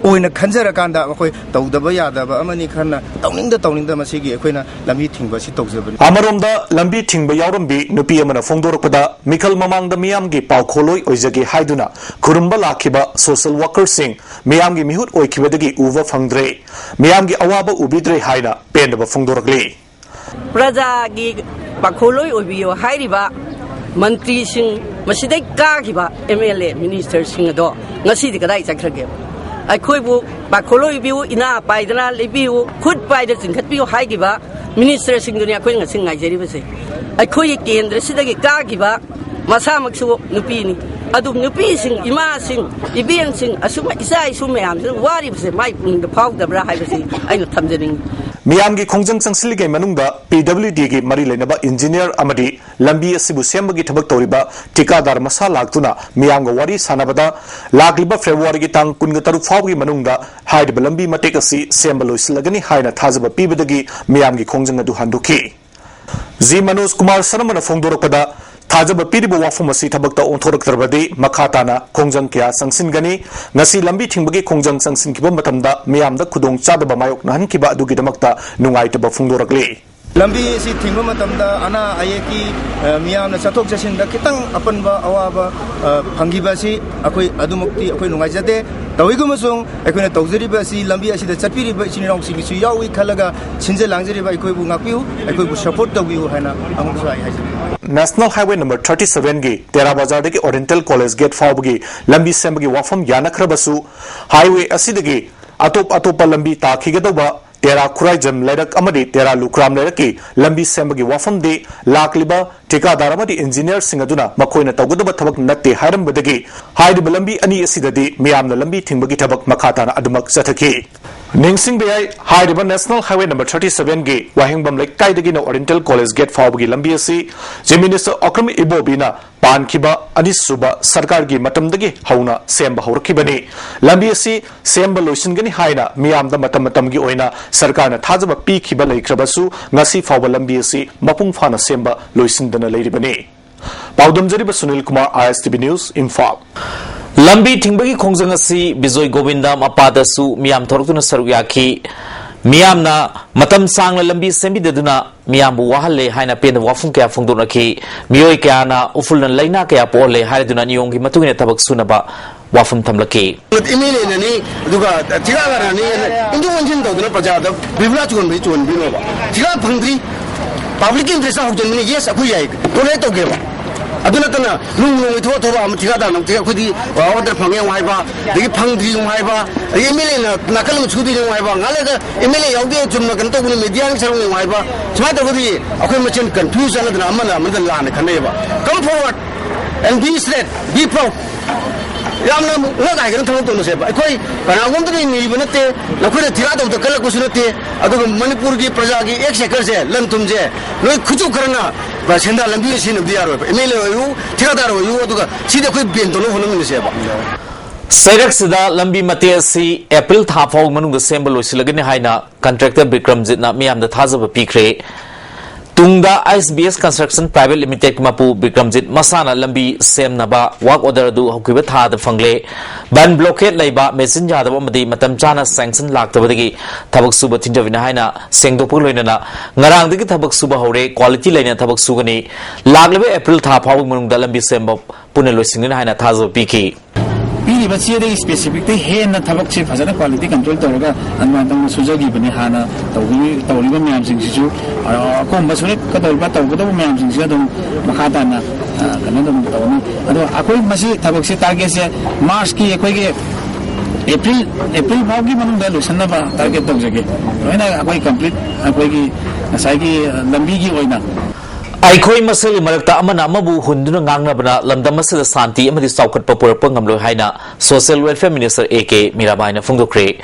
ꯑꯣꯏꯅ ꯈꯟꯖꯔꯀꯥꯟꯗ ꯑꯩꯈꯣꯏ ꯇꯧꯗꯕ ꯌꯥꯗꯕ ꯑꯃꯅꯤ ꯈꯟꯅ, ꯇꯧꯅꯤꯡꯗ ꯇꯧꯅꯤꯡꯗ ꯃꯁꯤꯒꯤ ꯑꯩꯈꯣꯏꯅ ꯂꯝꯕꯤ ꯊꯤꯡꯕ ꯑꯁꯤ ꯇꯧꯖꯕꯅꯤ꯫ ꯑꯃꯔꯣꯝꯗ, ꯂꯝꯕꯤ ꯊꯤꯡꯕ ꯌꯥꯎꯔꯝꯕꯤ ꯅꯨꯄꯤ ꯑꯃꯅ ꯐꯣꯡꯗꯣꯔꯛꯄꯗ, ꯃꯤꯈꯜ ꯃꯃꯥꯡꯗ ꯃꯤꯌꯥꯝꯒꯤ ꯄꯥꯎꯈꯣꯜꯂꯣꯏ ꯑꯣꯏꯖꯒꯦ ꯍꯥꯏꯗꯨꯅ ꯈꯨꯔꯨꯝꯕ ꯂꯥꯛꯈꯤꯕ ꯁꯣꯁꯦꯜ ꯋꯥꯀꯔꯁꯤꯡ ꯃꯤꯌꯥꯝꯒꯤ ꯃꯤꯍꯨꯠ ꯑꯣꯏꯈꯤꯕꯗꯒꯤ ꯎꯕ ꯐꯪꯗ꯭ꯔꯦ, ꯃꯤꯌꯥꯝꯒꯤ ꯑꯋꯥꯕ ꯎꯕꯤꯗ꯭ꯔꯦ ꯍꯥꯏꯅ ꯄꯦꯟꯗꯕ ꯐꯣꯡꯗꯣꯔꯛꯂꯤ꯫ ꯄ꯭ꯔꯖꯥꯒꯤ ꯄꯥꯈꯣꯜꯂꯣꯏ ꯑꯣꯏꯕꯤꯌꯨ ꯍꯥꯏꯔꯤꯕ ꯃꯟꯇ꯭ꯔꯤꯁꯤꯡ, ꯃꯁꯤꯗꯩ ꯀꯥꯈꯤꯕ ꯑꯦꯝ ꯑꯦꯜ ꯑꯦ, ꯃꯤꯅꯤꯁꯇꯔꯁꯤꯡ ꯑꯗꯣ ꯉꯁꯤꯗꯤ ꯀꯗꯥꯏ ꯆꯠꯈ꯭ꯔꯒꯦ? ꯑꯩꯈꯣꯏꯕꯨ ꯄꯥꯈꯣꯜꯂꯣꯏ ꯑꯣꯏꯕꯤꯌꯨ, ꯏꯅꯥ ꯄꯥꯏꯗꯅ ꯂꯩꯕꯤꯌꯨ, ꯈꯨꯠ ꯄꯥꯏꯗ ꯆꯤꯡꯈꯠꯄꯤꯌꯨ ꯍꯥꯏꯈꯤꯕ ꯃꯤꯅꯤꯁꯇꯔꯁꯤꯡꯗꯨꯅꯤ ꯑꯩꯈꯣꯏꯅ ꯉꯁꯤ ꯉꯥꯏꯖꯔꯤꯕꯁꯦ꯫ ꯑꯩꯈꯣꯏꯒꯤ ꯀꯦꯟꯗ꯭ꯔꯁꯤꯗꯒꯤ ꯀꯥꯈꯤꯕ ꯃꯁꯥꯃꯛꯁꯨ ꯅꯨꯄꯤꯅꯤ꯫ ꯑꯗꯨ ꯅꯨꯄꯤꯁꯤꯡ, ꯏꯃꯥꯁꯤꯡ, ꯏꯕꯦꯟꯁꯤꯡ, ꯑꯁꯨꯝ ꯏꯆꯥ ꯏꯁꯨ ꯃꯌꯥꯝꯁꯤꯅ ꯋꯥꯔꯤꯕꯁꯦ ꯃꯥꯏ ꯄꯨꯛꯅꯤꯡꯗ ꯐꯥꯎꯗꯕ꯭ꯔꯥ ꯍꯥꯏꯕꯁꯤ ꯑꯩꯅ ꯊꯝꯖꯅꯤꯡꯏ꯫ ꯃꯤꯌꯥꯝꯒꯤ ꯈꯣꯡꯖꯪ ꯆꯪꯁꯤꯜꯂꯤꯉꯩ ꯃꯅꯨꯡꯗ ꯄꯤ ꯗꯕ꯭ꯂꯤꯎ ꯗꯤꯒꯤ ꯃꯔꯤ ꯂꯩꯅꯕ ꯏꯟꯖꯤꯅꯤꯌꯔ ꯑꯃꯗꯤ ꯂꯝꯕꯤ ꯑꯁꯤꯕꯨ ꯁꯦꯝꯕꯒꯤ ꯊꯕꯛ ꯇꯧꯔꯤꯕ ꯊꯤꯀꯥꯗꯥꯔ ꯃꯁꯥ ꯂꯥꯛꯇꯨꯅ ꯃꯤꯌꯥꯝꯒ ꯋꯥꯔꯤ ꯁꯥꯟꯅꯕꯗ, ꯂꯥꯛꯂꯤꯕ ꯐꯦꯕ꯭ꯔꯨꯋꯥꯔꯤꯒꯤ ꯇꯥꯡ ꯀꯨꯟꯒ ꯇꯔꯨꯛ ꯐꯥꯎꯕꯒꯤ ꯃꯅꯨꯡꯗ ꯍꯥꯏꯔꯤꯕ ꯂꯝꯕꯤ ꯃꯇꯦꯛ ꯑꯁꯤ ꯁꯦꯝꯕ ꯂꯣꯏꯁꯤꯜꯂꯒꯅꯤ ꯍꯥꯏꯅ ꯊꯥꯖꯕ ꯄꯤꯕꯗꯒꯤ ꯃꯤꯌꯥꯝꯒꯤ ꯈꯣꯡꯖꯪ ꯑꯗꯨ ꯍꯟꯗꯣꯛꯈꯤ꯫ ꯖꯤ ꯃꯅꯣꯖ ꯀꯨꯃꯥꯔ ꯁꯅꯥꯃꯅ ꯐꯣꯡꯗꯣꯔꯛꯄꯗ, ꯊꯥꯖꯕ ꯄꯤꯔꯤꯕ ꯋꯥꯐꯝ ꯑꯁꯤ ꯊꯕꯛꯇ ꯑꯣꯟꯊꯣꯔꯛꯇ꯭ꯔꯕꯗꯤ ꯃꯈꯥ ꯇꯥꯅ ꯈꯣꯡꯖꯪ ꯀꯌꯥ ꯆꯪꯁꯤꯟꯒꯅꯤ꯫ ꯉꯁꯤ ꯂꯝꯕꯤ ꯊꯤꯡꯕꯒꯤ ꯈꯣꯡꯖꯪ ꯆꯪꯁꯤꯟꯈꯤꯕ ꯃꯇꯝꯗ ꯃꯤꯌꯥꯝꯗ ꯈꯨꯗꯣꯡ ꯆꯥꯗꯕ ꯃꯥꯌꯣꯛꯅꯍꯟꯈꯤꯕ ꯑꯗꯨꯒꯤꯗꯃꯛꯇ ꯅꯨꯡꯉꯥꯏꯇꯕ ꯐꯣꯡꯗꯣꯔꯛꯂꯤ꯫ ꯂꯝꯕꯤ ꯑꯁꯤ ꯊꯤꯡꯕ ꯃꯇꯝꯗ ꯑꯅꯥ ꯑꯌꯦꯛꯀꯤ, ꯑ, ꯃꯤꯌꯥꯝꯅ ꯆꯠꯊꯣꯛ ꯆꯠꯁꯤꯟꯗ ꯈꯤꯇꯪ ꯑꯄꯟꯕ ꯑꯋꯥꯕ, ꯑ, ꯐꯪꯈꯤꯕ ꯑꯁꯤ ꯑꯩꯈꯣꯏ ꯑꯗꯨꯃꯛꯇꯤ ꯑꯩꯈꯣꯏ ꯅꯨꯡꯉꯥꯏꯖꯗꯦ꯫ ꯇꯧꯏꯒꯨꯝꯕꯁꯨꯡ ꯑꯩꯈꯣꯏꯅ ꯇꯧꯖꯔꯤꯕ ꯑꯁꯤ ꯂꯝꯕꯤ ꯑꯁꯤꯗ ꯆꯠꯄꯤꯔꯤꯕ ꯏꯆꯤꯟ ꯏꯅꯥꯎꯁꯤꯡꯒꯤꯁꯨ ꯌꯥꯎꯏ ꯈꯜꯂꯒ ꯁꯤꯟꯖ ꯂꯥꯡꯖꯔꯤꯕ ꯑꯩꯈꯣꯏꯕꯨ ꯉꯥꯛꯄꯤꯌꯨ, ꯑꯩꯈꯣꯏꯕꯨ ꯁꯄꯣꯔꯠ ꯇꯧꯕꯤꯌꯨ ꯍꯥꯏꯅ ꯑꯃꯨꯛꯁꯨ ꯑꯩ ꯍꯥꯏꯖꯒꯦ꯫ National Highway number thirty seven ꯒꯤ ꯇꯦꯔꯥ ꯕꯖꯥꯔꯗꯒꯤ Oriental College gate ꯐꯥꯎꯕꯒꯤ ꯂꯝꯕꯤ ꯁꯦꯝꯕꯒꯤ ꯋꯥꯐꯝ ꯌꯥꯅꯈ꯭ꯔꯕꯁꯨ, highway ꯑꯁꯤꯗꯒꯤ ꯑꯇꯣꯞ ꯑꯇꯣꯞꯄ ꯂꯝꯕꯤ ꯇꯥꯈꯤꯒꯗꯧꯕ ꯇꯦꯔꯥ ꯈꯨꯔꯥꯏꯖꯝ ꯂꯩꯔꯛ ꯑꯃꯗꯤ ꯇꯦꯔꯥ ꯂꯨꯈ꯭ꯔꯥꯝ ꯂꯩꯔꯛꯀꯤ ꯂꯝꯕꯤ ꯁꯦꯝꯕꯒꯤ ꯋꯥꯐꯝꯗꯤ ꯂꯥꯛꯂꯤꯕ ꯊꯤꯀꯥꯗꯥꯔ ꯑꯃꯗꯤ ꯏꯟꯖꯤꯅꯤꯌꯔꯁꯤꯡ ꯑꯗꯨꯅ ꯃꯈꯣꯏꯅ ꯇꯧꯒꯗꯕ ꯊꯕꯛ ꯅꯠꯇꯦ ꯍꯥꯏꯔꯝꯕꯗꯒꯤ ꯍꯥꯏꯔꯤꯕ ꯂꯝꯕꯤ ꯑꯅꯤ ꯑꯁꯤꯗꯗꯤ ꯃꯤꯌꯥꯝꯅ ꯂꯝꯕꯤ ꯊꯤꯡꯕꯒꯤ ꯊꯕꯛ ꯃꯈꯥ ꯇꯥꯅ ꯑꯗꯨꯃꯛ ꯆꯠꯊꯈꯤ꯫ ꯅꯤꯡꯁꯤꯡꯕ ꯌꯥꯏ, ꯍꯥꯏꯔꯤꯕ National Highway number thirty seven ꯒꯤ ꯋꯥꯍꯦꯡꯕꯝ ꯂꯩꯀꯥꯏꯗꯒꯤꯅ Oriental College gate ꯐꯥꯎꯕꯒꯤ ꯂꯝꯕꯤ ꯑꯁꯤ Chief Minister Okram Ibobiꯅ ꯄꯥꯟꯈꯤꯕ ꯑꯅꯤꯁꯨꯕ ꯁꯔꯀꯥꯔꯒꯤ ꯃꯇꯝꯗꯒꯤ ꯍꯧꯅ ꯁꯦꯝꯕ ꯍꯧꯔꯛꯈꯤꯕꯅꯤ꯫ ꯂꯝꯕꯤ ꯑꯁꯤ ꯁꯦꯝꯕ ꯂꯣꯏꯁꯤꯟꯒꯅꯤ ꯍꯥꯏꯅ ꯃꯤꯌꯥꯝꯗ ꯃꯇꯝ ꯃꯇꯝꯒꯤ ꯑꯣꯏꯅ ꯁꯔꯀꯥꯔꯅ ꯊꯥꯖꯕ ꯄꯤꯈꯤꯕ ꯂꯩꯈ꯭ꯔꯕꯁꯨ, ꯉꯁꯤ ꯐꯥꯎꯕ ꯂꯝꯕꯤ ꯑꯁꯤ ꯃꯄꯨꯡ ꯐꯥꯅ ꯁꯦꯝꯕ ꯂꯣꯏꯁꯤꯟꯗꯅ ꯂꯩꯔꯤꯕꯅꯤ꯫ ꯄꯥꯎꯗꯝꯖꯔꯤꯕ Sunil Kumar, I S T V News, Imphal. ꯂꯝꯕꯤ ꯊꯤꯡꯕꯒꯤ ꯈꯣꯡꯖꯪ ꯑꯁꯤ ꯕꯤꯖꯣꯏ ꯒꯣꯕꯤꯟꯗ ꯃꯄꯥꯗꯁꯨ ꯃꯤꯌꯥꯝ ꯊꯣꯔꯛꯇꯨꯅ ꯁꯔꯨꯛ ꯌꯥꯈꯤ꯫ ꯃꯤꯌꯥꯝꯅ ꯃꯇꯝ ꯁꯥꯡꯅ ꯂꯝꯕꯤ ꯁꯦꯝꯕꯤꯗꯗꯨꯅ ꯃꯤꯌꯥꯝꯕꯨ ꯋꯥꯍꯜꯂꯦ ꯍꯥꯏꯅ ꯄꯦꯟꯗꯕ ꯋꯥꯐꯝ ꯀꯌꯥ ꯐꯣꯡꯗꯣꯛꯅꯈꯤ꯫ ꯃꯤꯑꯣꯏ ꯀꯌꯥꯅ ꯎꯐꯨꯜꯅ ꯂꯥꯏꯅꯥ ꯀꯌꯥ ꯄꯣꯛꯍꯜꯂꯦ ꯍꯥꯏꯔꯗꯨꯅ ꯅꯤꯌꯣꯝꯒꯤ ꯃꯇꯨꯡ ꯏꯟꯅ ꯊꯕꯛ ꯁꯨꯅꯕ ꯋꯥꯐꯝ ꯊꯝꯂꯛꯈꯤ꯫ ꯑꯦꯝ ꯑꯦꯜ ꯑꯦꯅꯅꯤ, ꯑꯗꯨꯒ ꯊꯤꯀꯥꯗꯥꯔꯅꯤ, ꯏꯟꯊꯣꯛ ꯏꯟꯁꯤꯟ ꯇꯧꯗꯅ ꯄ꯭ꯔꯖꯥꯗ ꯕꯤꯕꯨꯂꯥ ꯆꯨꯍꯟꯕꯗꯤ ꯆꯨꯍꯟꯕꯤꯅꯣꯕ꯫ ꯊꯤꯀꯥ ꯐꯪꯗ꯭ꯔꯤ, ꯄꯕ꯭ꯂꯤꯛꯀꯤ ꯏꯟꯇꯔꯦꯁꯇ ꯍꯧꯖꯤꯟꯕꯅꯤ, ꯌꯦꯁ, ꯑꯩꯈꯣꯏ ꯌꯥꯏ, ꯇꯣꯂꯔꯦꯠ ꯇꯧꯒꯦꯕ꯫ ꯑꯗꯨ ꯅꯠꯇꯅ ꯅꯣꯡ ꯅꯣꯡꯃꯒꯤ ꯊꯕꯛ ꯊꯕꯛ ꯑꯃ ꯊꯤꯀꯥꯗꯥꯔꯅ ꯑꯃꯨꯛ ꯊꯤꯀꯥ, ꯑꯩꯈꯣꯏꯗꯤ ꯑꯣꯔꯗꯔ ꯐꯪꯉꯦ ꯑꯃꯨꯛ ꯍꯥꯏꯕ, ꯑꯗꯒꯤ ꯐꯪꯗ꯭ꯔꯤ ꯑꯃꯨꯛ ꯍꯥꯏꯕ, ꯑꯗꯒꯤ ꯑꯦꯝ ꯑꯦꯜ ꯑꯦꯅ ꯅꯥꯀꯜ ꯑꯃ ꯁꯨꯗꯣꯏꯅꯤ ꯑꯃꯨꯛ ꯍꯥꯏꯕ, ꯉꯥꯏꯍꯥꯛ ꯂꯩꯔꯒ ꯑꯦꯝ ꯑꯦꯜ ꯑꯦ ꯌꯥꯎꯗꯦ, ꯆꯨꯝꯅ ꯀꯩꯅꯣ ꯇꯧꯕꯅꯤ, ꯃꯦꯗꯤꯌꯥꯒꯤ ꯁꯔꯨꯛꯅꯤ ꯑꯃꯨꯛ ꯍꯥꯏꯕ꯫ ꯁꯨꯃꯥꯏꯅ ꯇꯧꯔꯒꯗꯤ ꯑꯩꯈꯣꯏ ꯃꯁꯦꯟ ꯀꯟꯐ꯭ꯌꯨꯁ ꯆꯠꯂꯗꯅ ꯑꯃꯅ ꯑꯃꯗ ꯂꯥꯟꯅ ꯈꯟꯅꯩꯌꯦꯕ꯫ Come forward and be straight, be proud. ꯌꯥꯝꯅ ꯉꯛ ꯍꯥꯏꯒꯅ ꯊꯕꯛ ꯇꯧꯅꯁꯦꯕ꯫ ꯑꯩꯈꯣꯏ ꯀꯅꯥꯒꯨꯝꯕꯗꯒꯤ ꯅꯤꯕ ꯅꯠꯇꯦ, ꯅꯈꯣꯏꯅ ꯊꯤꯔꯥ ꯇꯧꯕꯗ ꯀꯜꯂꯛꯄꯁꯨ ꯅꯠꯇꯦ, ꯑꯗꯨꯒ ꯃꯅꯤꯄꯨꯔꯒꯤ ꯄ꯭ꯔꯖꯥꯒꯤ ꯑꯦꯛꯁ ꯁꯦꯀꯔꯁꯦ, ꯂꯟ ꯊꯨꯝꯁꯦ ꯅꯣꯏ ꯈꯨꯠꯁꯨ ꯈꯔꯅ ꯁꯦꯟꯗꯥ ꯂꯝꯕꯤ ꯑꯣꯏꯅ ꯁꯤꯖꯤꯟꯅꯕꯗꯤ ꯌꯥꯔꯣꯏꯕ꯫ ꯑꯦꯝ ꯑꯦꯜ ꯑꯦ ꯑꯣꯏꯌꯨ, ꯊꯤꯀꯥꯗꯥꯔ ꯑꯣꯏꯌꯨ, ꯑꯗꯨꯒ ꯁꯤꯗꯤ ꯑꯩꯈꯣꯏ ꯕꯦꯟ ꯇꯧꯅꯕ ꯍꯣꯠꯅꯃꯤꯟꯅꯁꯦꯕ꯫ ꯆꯩꯔꯛꯁꯤꯗ ꯂꯝꯕꯤ ꯃꯇꯦꯛ ꯑꯁꯤ ꯑꯦꯄ꯭ꯔꯤꯜ ꯊꯥ ꯐꯥꯎꯕ ꯃꯅꯨꯡꯗ ꯁꯦꯝꯕ ꯂꯣꯏꯁꯤꯜꯂꯒꯅꯤ ꯍꯥꯏꯅ ꯀꯟꯇ꯭ꯔꯦꯛꯇꯔ ꯕꯤꯀ꯭ꯔꯝꯖꯤꯠꯅ ꯃꯤꯌꯥꯝꯗ ꯊꯥꯖꯕ ꯄꯤꯈ꯭ꯔꯦ꯫ ꯇꯨꯡꯗ ꯑꯥꯏ ꯑꯦꯁ ꯕꯤ ꯑꯦꯁ ꯀꯟꯁꯇ꯭ꯔꯛꯁꯟ ꯄ꯭ꯔꯥꯏꯚꯦꯠ ꯂꯤꯃꯤꯇꯦꯗꯀꯤ ꯃꯄꯨ ꯕꯤꯀ꯭ꯔꯝꯖꯤꯠ ꯃꯁꯥꯅ ꯂꯝꯕꯤ ꯁꯦꯝꯅꯕ ꯋꯥꯔꯛ ꯑꯣꯔꯗꯔ ꯑꯗꯨ ꯍꯧꯈꯤꯕ ꯊꯥꯗ ꯐꯪꯂꯦ꯫ ꯕꯟ ꯕ꯭ꯂꯣꯀꯦꯠ ꯂꯩꯕ, ꯃꯦꯆꯤꯟ ꯌꯥꯗꯕ ꯑꯃꯗꯤ ꯃꯇꯝ ꯆꯥꯅ ꯁꯦꯡꯁꯟ ꯂꯥꯛꯇꯕꯗꯒꯤ ꯊꯕꯛ ꯁꯨꯕ ꯊꯤꯟꯊꯕꯅꯤ ꯍꯥꯏꯅ ꯁꯦꯡꯗꯣꯛꯄꯒ ꯂꯣꯏꯅꯅ ꯉꯔꯥꯡꯗꯒꯤ ꯊꯕꯛ ꯁꯨꯕ ꯍꯧꯔꯦ꯫ ꯀ꯭ꯋꯥꯂꯤꯇꯤ ꯂꯩꯅ ꯊꯕꯛ ꯁꯨꯒꯅꯤ꯫ ꯂꯥꯛꯂꯤꯕ ꯑꯦꯄ꯭ꯔꯤꯜ ꯊꯥ ꯐꯥꯎꯕꯒꯤ ꯃꯅꯨꯡꯗ ꯂꯝꯕꯤ ꯁꯦꯝꯕ ꯄꯨꯟꯅ ꯂꯣꯏꯁꯤꯟꯒꯅꯤ ꯍꯥꯏꯅ ꯊꯥꯖꯕ ꯄꯤꯈꯤ꯫ ꯄꯤꯔꯤꯕ ꯆꯦꯗꯒꯤ ꯁ꯭ꯄꯦꯁꯤꯐꯤꯛꯇ ꯍꯦꯟꯅ ꯊꯕꯛꯁꯦ ꯐꯖꯅ ꯀ꯭ꯋꯥꯂꯤꯇꯤ ꯀꯟꯇ꯭ꯔꯣꯜ ꯇꯧꯔꯒ ꯑꯗꯨꯃꯥꯏꯅ ꯇꯧꯅ ꯁꯨꯖꯈꯤꯕꯅꯤ꯫ ꯍꯥꯟꯅ ꯇꯧꯕꯤ-, ꯇꯧꯔꯤꯕ ꯃꯌꯥꯝꯁꯤꯡꯁꯤꯁꯨ, ꯑ, ꯑꯀꯣꯝꯕ ꯁꯨꯔꯦ ꯀꯗꯧꯔꯤꯕ ꯇꯧꯒꯗꯧꯕ ꯃꯌꯥꯝꯁꯤꯡꯁꯤ ꯑꯗꯨꯝ ꯃꯈꯥ ꯇꯥꯅ, ꯑ, ꯀꯩꯅꯣ ꯑꯗꯨꯝ ꯇꯧꯅꯤ꯫ ꯑꯗꯣ ꯑꯩꯈꯣꯏ ꯃꯁꯤ ꯊꯕꯛꯁꯦ ꯇꯥꯔꯒꯦꯠꯁꯦ ꯃꯥꯔꯆꯀꯤ ꯑꯩꯈꯣꯏꯒꯤ ꯑꯦꯄ꯭ꯔꯤꯜ, ꯑꯦꯄ꯭ꯔꯤꯜ ꯐꯥꯎꯒꯤ ꯃꯅꯨꯡꯗ ꯂꯣꯏꯁꯤꯟꯅꯕ ꯇꯥꯔꯒꯦꯠ ꯇꯧꯖꯒꯦ꯫ ꯂꯣꯏꯅ ꯑꯩꯈꯣꯏ ꯀꯝꯄ꯭ꯂꯤꯠ, ꯑꯩꯈꯣꯏꯒꯤ ꯉꯁꯥꯏꯒꯤ, ꯑ, ꯂꯝꯕꯤꯒꯤ ꯑꯣꯏꯅ꯫ ꯑꯩꯈꯣꯏ ꯃꯁꯦꯜꯒꯤ ꯃꯔꯛꯇ ꯑꯃꯅ ꯑꯃꯕꯨ ꯍꯨꯟꯗꯨꯅ ꯉꯥꯡꯅꯕꯅ ꯂꯝꯗꯝ ꯑꯁꯤꯗ ꯁꯥꯟꯇꯤ ꯑꯃꯗꯤ ꯆꯥꯎꯈꯠꯄ ꯄꯨꯔꯛꯄ ꯉꯝꯂꯣꯏ ꯍꯥꯏꯅ Social Welfare Minister A K ꯃꯤꯔꯥꯕꯥꯏꯅ ꯐꯣꯡꯗꯣꯛꯈ꯭ꯔꯦ꯫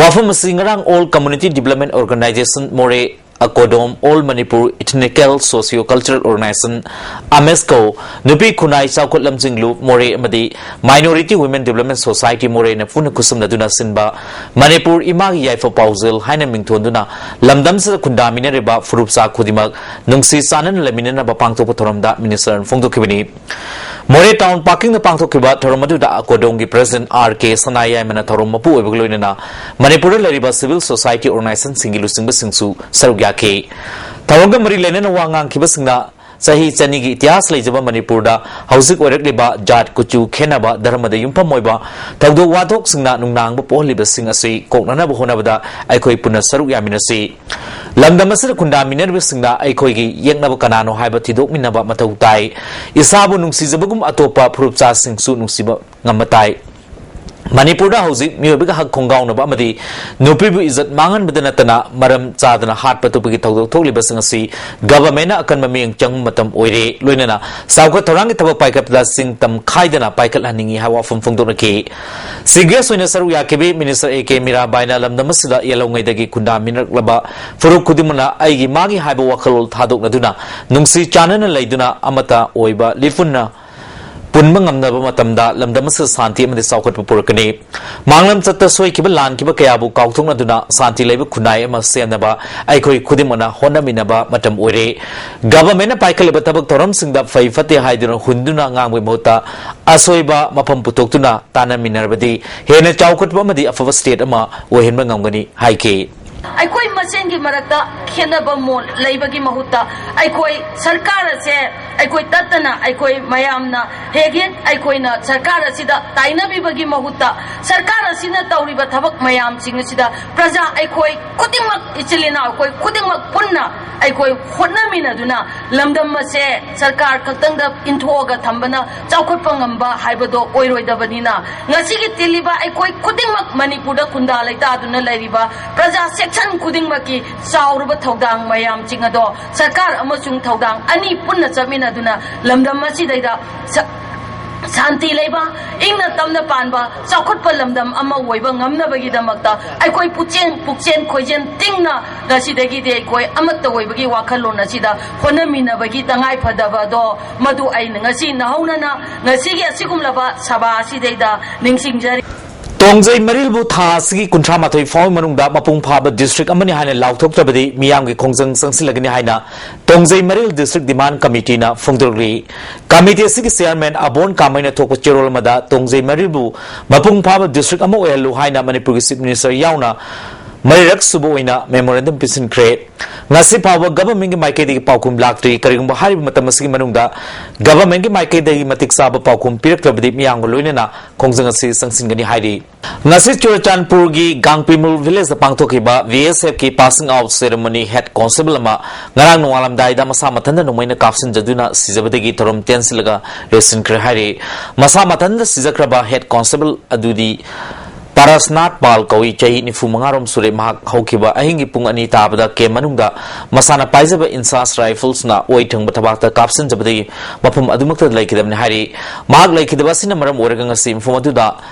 ꯋꯥꯐꯝ ꯑꯁꯤ ꯉꯔꯥꯡ All Community Development Organisation ꯃꯣꯔꯦ, ꯑꯀꯣꯗꯣꯝ, All Manipur Ethnical Socio Cultural Organisation, ꯑꯃꯦꯁꯀꯣ, ꯅꯨꯄꯤ ꯈꯨꯟꯅꯥꯏ ꯆꯥꯎꯈꯠ ꯂꯝꯖꯤꯡꯂꯨꯞ ꯃꯣꯔꯦ ꯑꯃꯗꯤ Minority Women Development Society ꯃꯣꯔꯦꯅ ꯄꯨꯟꯅ ꯈꯨꯠꯁꯝꯅꯗꯨꯅ ꯁꯤꯟꯕ ꯃꯅꯤꯄꯨꯔ ꯏꯃꯥꯒꯤ ꯌꯥꯏꯐ ꯄꯥꯎꯖꯦꯜ ꯍꯥꯏꯅ ꯃꯤꯡꯊꯣꯟꯗꯨꯅ ꯂꯝꯗꯝꯁꯤꯗ ꯈꯨꯟꯗꯥꯃꯤꯟꯅꯔꯤꯕ ꯐꯨꯔꯨꯞꯆꯥ ꯈꯨꯗꯤꯡꯃꯛ ꯅꯨꯡꯁꯤ ꯆꯥꯟꯅꯅ ꯂꯩꯃꯤꯟꯅꯅꯕ ꯄꯥꯡꯊꯣꯛꯄ ꯊꯧꯔꯝꯗ Minister ꯐꯣꯡꯗꯣꯛꯈꯤꯕꯅꯤ꯫ ꯃꯣꯔꯦ Town Parkingꯗ ꯄꯥꯡꯊꯣꯛꯈꯤꯕ ꯊꯧꯔꯝ ꯑꯗꯨꯗ ꯑꯀꯣꯗꯣꯡꯒꯤ President R K ꯁꯅꯥꯌꯥꯏꯃꯅ ꯊꯧꯔꯝ ꯃꯄꯨ ꯑꯣꯏꯕꯒ ꯂꯣꯏꯅꯅ ꯃꯅꯤꯄꯨꯔꯗ ꯂꯩꯔꯤꯕ civil society organizationꯁꯤꯡꯒꯤ ꯂꯨꯆꯤꯡꯕꯁꯤꯡꯁꯨ ꯁꯔꯨꯛ ꯌꯥꯈꯤ꯫ ꯊꯧꯔꯝꯒ ꯃꯔꯤ ꯂꯩꯅꯅ ꯋꯥ ꯉꯥꯡꯈꯤꯕꯁꯤꯡꯅ ꯆꯍꯤ ꯆꯅꯤꯒꯤ ꯏꯇꯤꯍꯥꯁ ꯂꯩꯖꯕ ꯃꯅꯤꯄꯨꯔꯗ ꯍꯧꯖꯤꯛ ꯑꯣꯏꯔꯛꯂꯤꯕ ꯖꯥꯠ ꯀꯨꯆꯨ ꯈꯦꯟꯅꯕ, ꯙꯔꯃꯗ ꯌꯨꯝꯐꯝ ꯑꯣꯏꯕ ꯊꯧꯗꯣꯛ ꯋꯥꯊꯣꯛꯁꯤꯡꯅ ꯅꯨꯡꯅꯥꯡꯕ ꯄꯣꯛꯍꯜꯂꯤꯕꯁꯤꯡ ꯑꯁꯤ ꯀꯣꯛꯅꯅꯕ ꯍꯣꯠꯅꯕꯗ ꯑꯩꯈꯣꯏ ꯄꯨꯟꯅ ꯁꯔꯨꯛ ꯌꯥꯃꯤꯟꯅꯁꯤ꯫ ꯂꯝꯗꯝ ꯑꯁꯤꯗ ꯈꯨꯟꯗꯥꯃꯤꯟꯅꯔꯤꯕꯁꯤꯡꯅ ꯑꯩꯈꯣꯏꯒꯤ ꯌꯦꯛꯅꯕ ꯀꯅꯥꯅꯣ ꯍꯥꯏꯕ ꯊꯤꯗꯣꯛꯃꯤꯟꯅꯕ ꯃꯊꯧ ꯇꯥꯏ꯫ ꯏꯁꯥꯕꯨ ꯅꯨꯡꯁꯤꯖꯕꯒꯨꯝ ꯑꯇꯣꯞꯄ ꯐꯨꯔꯨꯞꯆꯥꯁꯤꯡꯁꯨ ꯅꯨꯡꯁꯤꯕ ꯉꯝꯕ ꯇꯥꯏ꯫ ꯃꯅꯤꯄꯨꯔꯗ ꯍꯧꯖꯤꯛ ꯃꯤꯑꯣꯏꯕꯒꯤ ꯍꯛ ꯈꯣꯡꯒꯥꯎꯅꯕ ꯑꯃꯗꯤ ꯅꯨꯄꯤꯕꯨ ꯏꯖꯠ ꯃꯥꯡꯍꯟꯕꯗ ꯅꯠꯇꯅ ꯃꯔꯝ ꯆꯥꯗꯅ ꯍꯥꯠꯄ ꯇꯨꯞꯄꯒꯤ ꯊꯧꯗꯣꯛ ꯊꯣꯛꯂꯤꯕꯁꯤꯡ ꯑꯁꯤ governmentꯅ ꯑꯀꯟꯕ ꯃꯤꯠꯌꯦꯡ ꯆꯪꯕ ꯃꯇꯝ ꯑꯣꯏꯔꯦ꯫ ꯂꯣꯏꯅꯅ ꯆꯥꯎꯈꯠ ꯊꯧꯔꯥꯡꯒꯤ ꯊꯕꯛ ꯄꯥꯏꯈꯠꯄꯗ ꯆꯤꯡ ꯇꯝ ꯈꯥꯏꯗꯅ ꯄꯥꯏꯈꯠꯍꯟꯅꯤꯡꯏ ꯍꯥꯏꯕ ꯋꯥꯐꯝ ꯐꯣꯡꯗꯣꯛꯅꯈꯤ꯫ Chief guest ꯑꯣꯏꯅ ꯁꯔꯨꯛ ꯌꯥꯈꯤꯕꯤ Minister A K ꯃꯤꯔꯥꯕꯥꯏꯅ ꯂꯝꯗꯝ ꯑꯁꯤꯗ ꯌꯦꯜꯍꯧꯉꯩꯗꯒꯤ ꯈꯨꯟꯗꯥꯃꯤꯟꯅꯔꯛꯂꯕ ꯐꯨꯔꯨꯞ ꯈꯨꯗꯤꯡꯃꯛꯅ ꯑꯩꯒꯤ ꯃꯥꯒꯤ ꯍꯥꯏꯕ ꯋꯥꯈꯜꯂꯣꯟ ꯊꯥꯗꯣꯛꯅꯗꯨꯅ ꯅꯨꯡꯁꯤ ꯆꯥꯟꯅꯅ ꯂꯩꯗꯨꯅ ꯑꯃꯠꯇ ꯑꯣꯏꯕ ꯂꯤꯄꯨꯟꯅ ꯄꯨꯟꯕ ꯉꯝꯅꯕ ꯃꯇꯝꯗ ꯂꯝꯗꯝ ꯑꯁꯤꯗ ꯁꯥꯟꯇꯤ ꯑꯃꯗꯤ ꯆꯥꯎꯈꯠꯄ ꯄꯨꯔꯛꯀꯅꯤ꯫ ꯃꯥꯡꯂꯝ ꯆꯠꯇ ꯁꯣꯏꯈꯤꯕ ꯂꯥꯟꯈꯤꯕ ꯀꯌꯥꯕꯨ ꯀꯥꯎꯊꯣꯛꯅꯗꯨꯅ ꯁꯥꯟꯇꯤ ꯂꯩꯕ ꯈꯨꯟꯅꯥꯏ ꯑꯃ ꯁꯦꯝꯅꯕ ꯑꯩꯈꯣꯏ ꯈꯨꯗꯤꯡꯃꯛꯅ ꯍꯣꯠꯅꯃꯤꯟꯅꯕ ꯃꯇꯝ ꯑꯣꯏꯔꯦ꯫ Governmentꯅ ꯄꯥꯏꯈꯠꯂꯤꯕ ꯊꯕꯛ ꯊꯧꯔꯝꯁꯤꯡꯗ ꯐꯩ ꯐꯠꯇꯦ ꯍꯥꯏꯗꯨꯅ ꯍꯨꯟꯗꯨꯅ ꯉꯥꯡꯕꯒꯤ ꯃꯍꯨꯠꯇ ꯑꯁꯣꯏꯕ ꯃꯐꯝ ꯄꯨꯊꯣꯛꯇꯨꯅ ꯇꯥꯟꯅꯃꯤꯟꯅꯔꯕꯗꯤ ꯍꯦꯟꯅ ꯆꯥꯎꯈꯠꯄ ꯑꯃꯗꯤ ꯑꯐꯕ state ꯑꯃ ꯑꯣꯏꯍꯟꯕ ꯉꯝꯒꯅꯤ ꯍꯥꯏꯈꯤ꯫ ꯑꯩꯈꯣꯏ ꯃꯁꯦꯟꯒꯤ ꯃꯔꯛꯇ ꯈꯦꯠꯅꯕ ꯃꯣꯠ ꯂꯩꯕꯒꯤ ꯃꯍꯨꯠꯇ ꯑꯩꯈꯣꯏ ꯁꯔꯀꯥꯔ ꯑꯁꯦ ꯑꯩꯈꯣꯏ ꯇꯠꯇꯅ ꯑꯩꯈꯣꯏ ꯃꯌꯥꯝꯅ ꯍꯦꯛ ꯍꯦꯛ ꯑꯩꯈꯣꯏꯅ ꯁꯔꯀꯥꯔ ꯑꯁꯤꯗ ꯇꯥꯏꯅꯕꯤꯕꯒꯤ ꯃꯍꯨꯠꯇ ꯁꯔꯀꯥꯔ ꯑꯁꯤꯅ ꯇꯧꯔꯤꯕ ꯊꯕꯛ ꯃꯌꯥꯝꯁꯤꯡ ꯑꯁꯤꯗ ꯄ꯭ꯔꯖꯥ ꯑꯩꯈꯣꯏ ꯈꯨꯗꯤꯡꯃꯛ, ꯏꯆꯤꯜ ꯏꯅꯥꯎ ꯑꯩꯈꯣꯏ ꯈꯨꯗꯤꯡꯃꯛ ꯄꯨꯟꯅ ꯑꯩꯈꯣꯏ ꯍꯣꯠꯅꯃꯤꯟꯅꯗꯨꯅ ꯂꯝꯗꯝ ꯑꯁꯦ ꯁꯔꯀꯥꯔ ꯈꯛꯇꯪꯗ ꯏꯟꯊꯣꯛꯑꯒ ꯊꯝꯕꯅ ꯆꯥꯎꯈꯠꯄ ꯉꯝꯕ ꯍꯥꯏꯕꯗꯣ ꯑꯣꯏꯔꯣꯏꯗꯕꯅꯤꯅ, ꯉꯁꯤꯒꯤ ꯇꯤꯜꯂꯤꯕ ꯑꯩꯈꯣꯏ ꯈꯨꯗꯤꯡꯃꯛ ꯃꯅꯤꯄꯨꯔꯗ ꯈꯨꯟꯗꯥ ꯂꯩꯇꯥꯗꯨꯅ ꯂꯩꯔꯤꯕ ꯄ꯭ꯔꯖꯥ ꯁꯦꯛꯁꯟ ꯈꯨꯗꯤꯡꯃꯛꯀꯤ ꯆꯥꯎꯔꯕ ꯊꯧꯗꯥꯡ ꯃꯌꯥꯝꯁꯤꯡ ꯑꯗꯣ ꯁꯔꯀꯥꯔ ꯑꯃꯁꯨꯡ ꯊꯧꯗꯥꯡ ꯑꯅꯤ ꯄꯨꯟꯅ ꯆꯠꯃꯤꯟꯅꯗꯨꯅ ꯂꯝꯗꯝ ꯑꯁꯤꯗꯩꯗ ꯁ-, ꯁꯥꯟꯇꯤ ꯂꯩꯕ, ꯏꯪꯅ ꯇꯞꯅ ꯄꯥꯟꯕ, ꯆꯥꯎꯈꯠꯄ ꯂꯝꯗꯝ ꯑꯃ ꯑꯣꯏꯕ ꯉꯝꯅꯕꯒꯤꯗꯃꯛꯇ ꯑꯩꯈꯣꯏ ꯄꯨꯛꯆꯦꯟ, ꯄꯨꯛꯆꯦꯟ ꯈꯣꯏꯖꯦꯟ ꯇꯤꯡꯅ ꯉꯁꯤꯗꯒꯤꯗꯤ ꯑꯩꯈꯣꯏ ꯑꯃꯠꯇ ꯑꯣꯏꯕꯒꯤ ꯋꯥꯈꯜꯂꯣꯟ ꯑꯁꯤꯗ ꯍꯣꯠꯅꯃꯤꯟꯅꯕꯒꯤ ꯇꯉꯥꯏ ꯐꯗꯕ ꯑꯗꯣ ꯃꯗꯨ ꯑꯩꯅ ꯉꯁꯤ ꯅꯧꯍꯧꯅꯅ ꯉꯁꯤꯒꯤ ꯑꯁꯤꯒꯨꯝꯂꯕ ꯁꯚꯥ ꯑꯁꯤꯗꯩꯗ ꯅꯤꯡꯁꯤꯡꯖꯔꯤ꯫ ꯇꯣꯡꯖꯩ ꯃꯔꯤꯜꯕꯨ ꯊꯥ ꯑꯁꯤꯒꯤ ꯀꯨꯟꯊ꯭ꯔꯥ ꯃꯥꯊꯣꯏ ꯐꯥꯎꯒꯤ ꯃꯅꯨꯡꯗ ꯃꯄꯨꯡ ꯐꯥꯕ ꯗꯤꯁꯇ꯭ꯔꯤꯛ ꯑꯃꯅꯤ ꯍꯥꯏꯅ ꯂꯥꯎꯊꯣꯛꯇ꯭ꯔꯕꯗꯤ ꯃꯤꯌꯥꯝꯒꯤ ꯈꯣꯡꯖꯪ ꯆꯪꯁꯤꯜꯂꯒꯅꯤ ꯍꯥꯏꯅ ꯇꯣꯡꯖꯩ ꯃꯔꯤꯜ ꯗꯤꯁꯇ꯭ꯔꯤꯛ ꯗꯤꯃꯥꯟ ꯀꯃꯤꯇꯤꯅ ꯐꯣꯡꯗꯣꯛꯂꯤ꯫ ꯀꯃꯤꯇꯤ ꯑꯁꯤꯒꯤ ꯆꯤꯌꯔꯃꯦꯟ ꯑꯕꯣꯟ ꯀꯥꯃꯩꯅ ꯊꯣꯛꯄ ꯆꯦꯔꯣꯜ ꯑꯃꯗ ꯇꯣꯡꯖꯩ ꯃꯔꯤꯜꯕꯨ ꯃꯄꯨꯡ ꯐꯥꯕ ꯗꯤꯁꯇ꯭ꯔꯤꯛ ꯑꯃ ꯑꯣꯏꯍꯜꯂꯨ ꯍꯥꯏꯅ ꯃꯅꯤꯄꯨꯔꯒꯤ ꯆꯤꯐ ꯃꯤꯅꯤꯁꯇꯔ ꯌꯥꯎꯅ ꯃꯔꯤꯔꯛ ꯁꯨꯕ ꯑꯣꯏꯅ ꯃꯦꯃꯣꯔꯦꯟꯗꯝ ꯄꯤꯁꯤꯟꯈ꯭ꯔꯦ꯫ ꯉꯁꯤ ꯐꯥꯎꯕ ꯒꯚꯔꯟꯃꯦꯟꯠꯀꯤ ꯃꯥꯏꯀꯩꯗꯒꯤ ꯄꯥꯎꯈꯨꯝ ꯂꯥꯛꯇ꯭ꯔꯤ꯫ ꯀꯔꯤꯒꯨꯝꯕ ꯍꯥꯏꯔꯤꯕ ꯃꯇꯝ ꯑꯁꯤꯒꯤ ꯃꯅꯨꯡꯗ ꯒꯚꯔꯟꯃꯦꯟꯠꯀꯤ ꯃꯥꯏꯀꯩꯗꯒꯤ ꯃꯇꯤꯛ ꯆꯥꯕ ꯄꯥꯎꯈꯨꯝ ꯄꯤꯔꯛꯇ꯭ꯔꯕꯗꯤ ꯃꯤꯌꯥꯝꯒ ꯂꯣꯏꯅꯅ ꯈꯣꯡꯖꯪ ꯑꯁꯤ ꯆꯪꯁꯤꯟꯒꯅꯤ ꯍꯥꯏꯔꯤ꯫ ꯉꯁꯤ ꯆꯨꯔꯆꯥꯟꯄꯨꯔꯒꯤ ꯒꯥꯡꯄꯤꯃꯨꯜ ꯚꯤꯂꯦꯖꯇ ꯄꯥꯡꯊꯣꯛꯈꯤꯕ ꯕꯤ ꯑꯦꯁ ꯑꯦꯐꯀꯤ ꯄꯥꯁꯤꯡ ꯑꯥꯎꯠ ꯁꯦꯔꯦꯃꯣꯅꯤ ꯍꯦꯗ ꯀꯣꯟꯁꯇꯦꯕꯜ ꯑꯃ ꯉꯔꯥꯡ ꯅꯣꯡꯉꯥꯜꯂꯝꯗꯥꯏꯗ ꯃꯁꯥ ꯃꯊꯟꯇ ꯅꯣꯡꯃꯩꯅ ꯀꯥꯞꯁꯤꯟꯖꯗꯨꯅ ꯁꯤꯖꯕꯗꯒꯤ ꯊꯧꯔꯝ ꯇꯦꯟꯁꯤꯜꯂꯒ ꯂꯣꯏꯁꯤꯟꯈ꯭ꯔꯦ ꯍꯥꯏꯔꯤ꯫ ꯃꯁꯥ ꯃꯊꯟꯇ ꯁꯤꯖꯈ꯭ꯔꯕ ꯍꯦꯗ ꯀꯣꯟꯁꯇꯦꯕꯜ ꯑꯗꯨꯗꯤ ꯄꯥꯔꯁꯅꯥꯊ ꯄꯥꯜ ꯀꯧꯏ꯫ ꯆꯍꯤ ꯅꯤꯐꯨ ꯃꯉꯥ ꯔꯣꯝ ꯁꯨꯔꯦ꯫ ꯃꯍꯥꯛ ꯍꯧꯈꯤꯕ ꯑꯍꯤꯡꯒꯤ ꯄꯨꯡ ꯑꯅꯤ ꯇꯥꯕꯗ ꯀꯦꯝꯞ ꯃꯅꯨꯡꯗ ꯃꯁꯥꯅ ꯄꯥꯏꯖꯕ ꯏꯟꯁꯥꯁ ꯔꯥꯏꯐꯜꯁꯅ ꯑꯣꯏ ꯊꯪꯕ ꯊꯕꯥꯛꯇ ꯀꯥꯞꯁꯤꯟꯖꯕꯗꯒꯤ ꯃꯐꯝ ꯑꯗꯨꯃꯛꯇꯗ ꯂꯩꯈꯤꯗꯕꯅꯤ ꯍꯥꯏꯔꯤ꯫ ꯃꯍꯥꯛ ꯂꯩꯈꯤꯗꯕ ꯑꯁꯤꯅ ꯃꯔꯝ ꯑꯣꯏꯔꯒ ꯉꯁꯤ ꯃꯐꯝ ꯑꯗꯨꯗ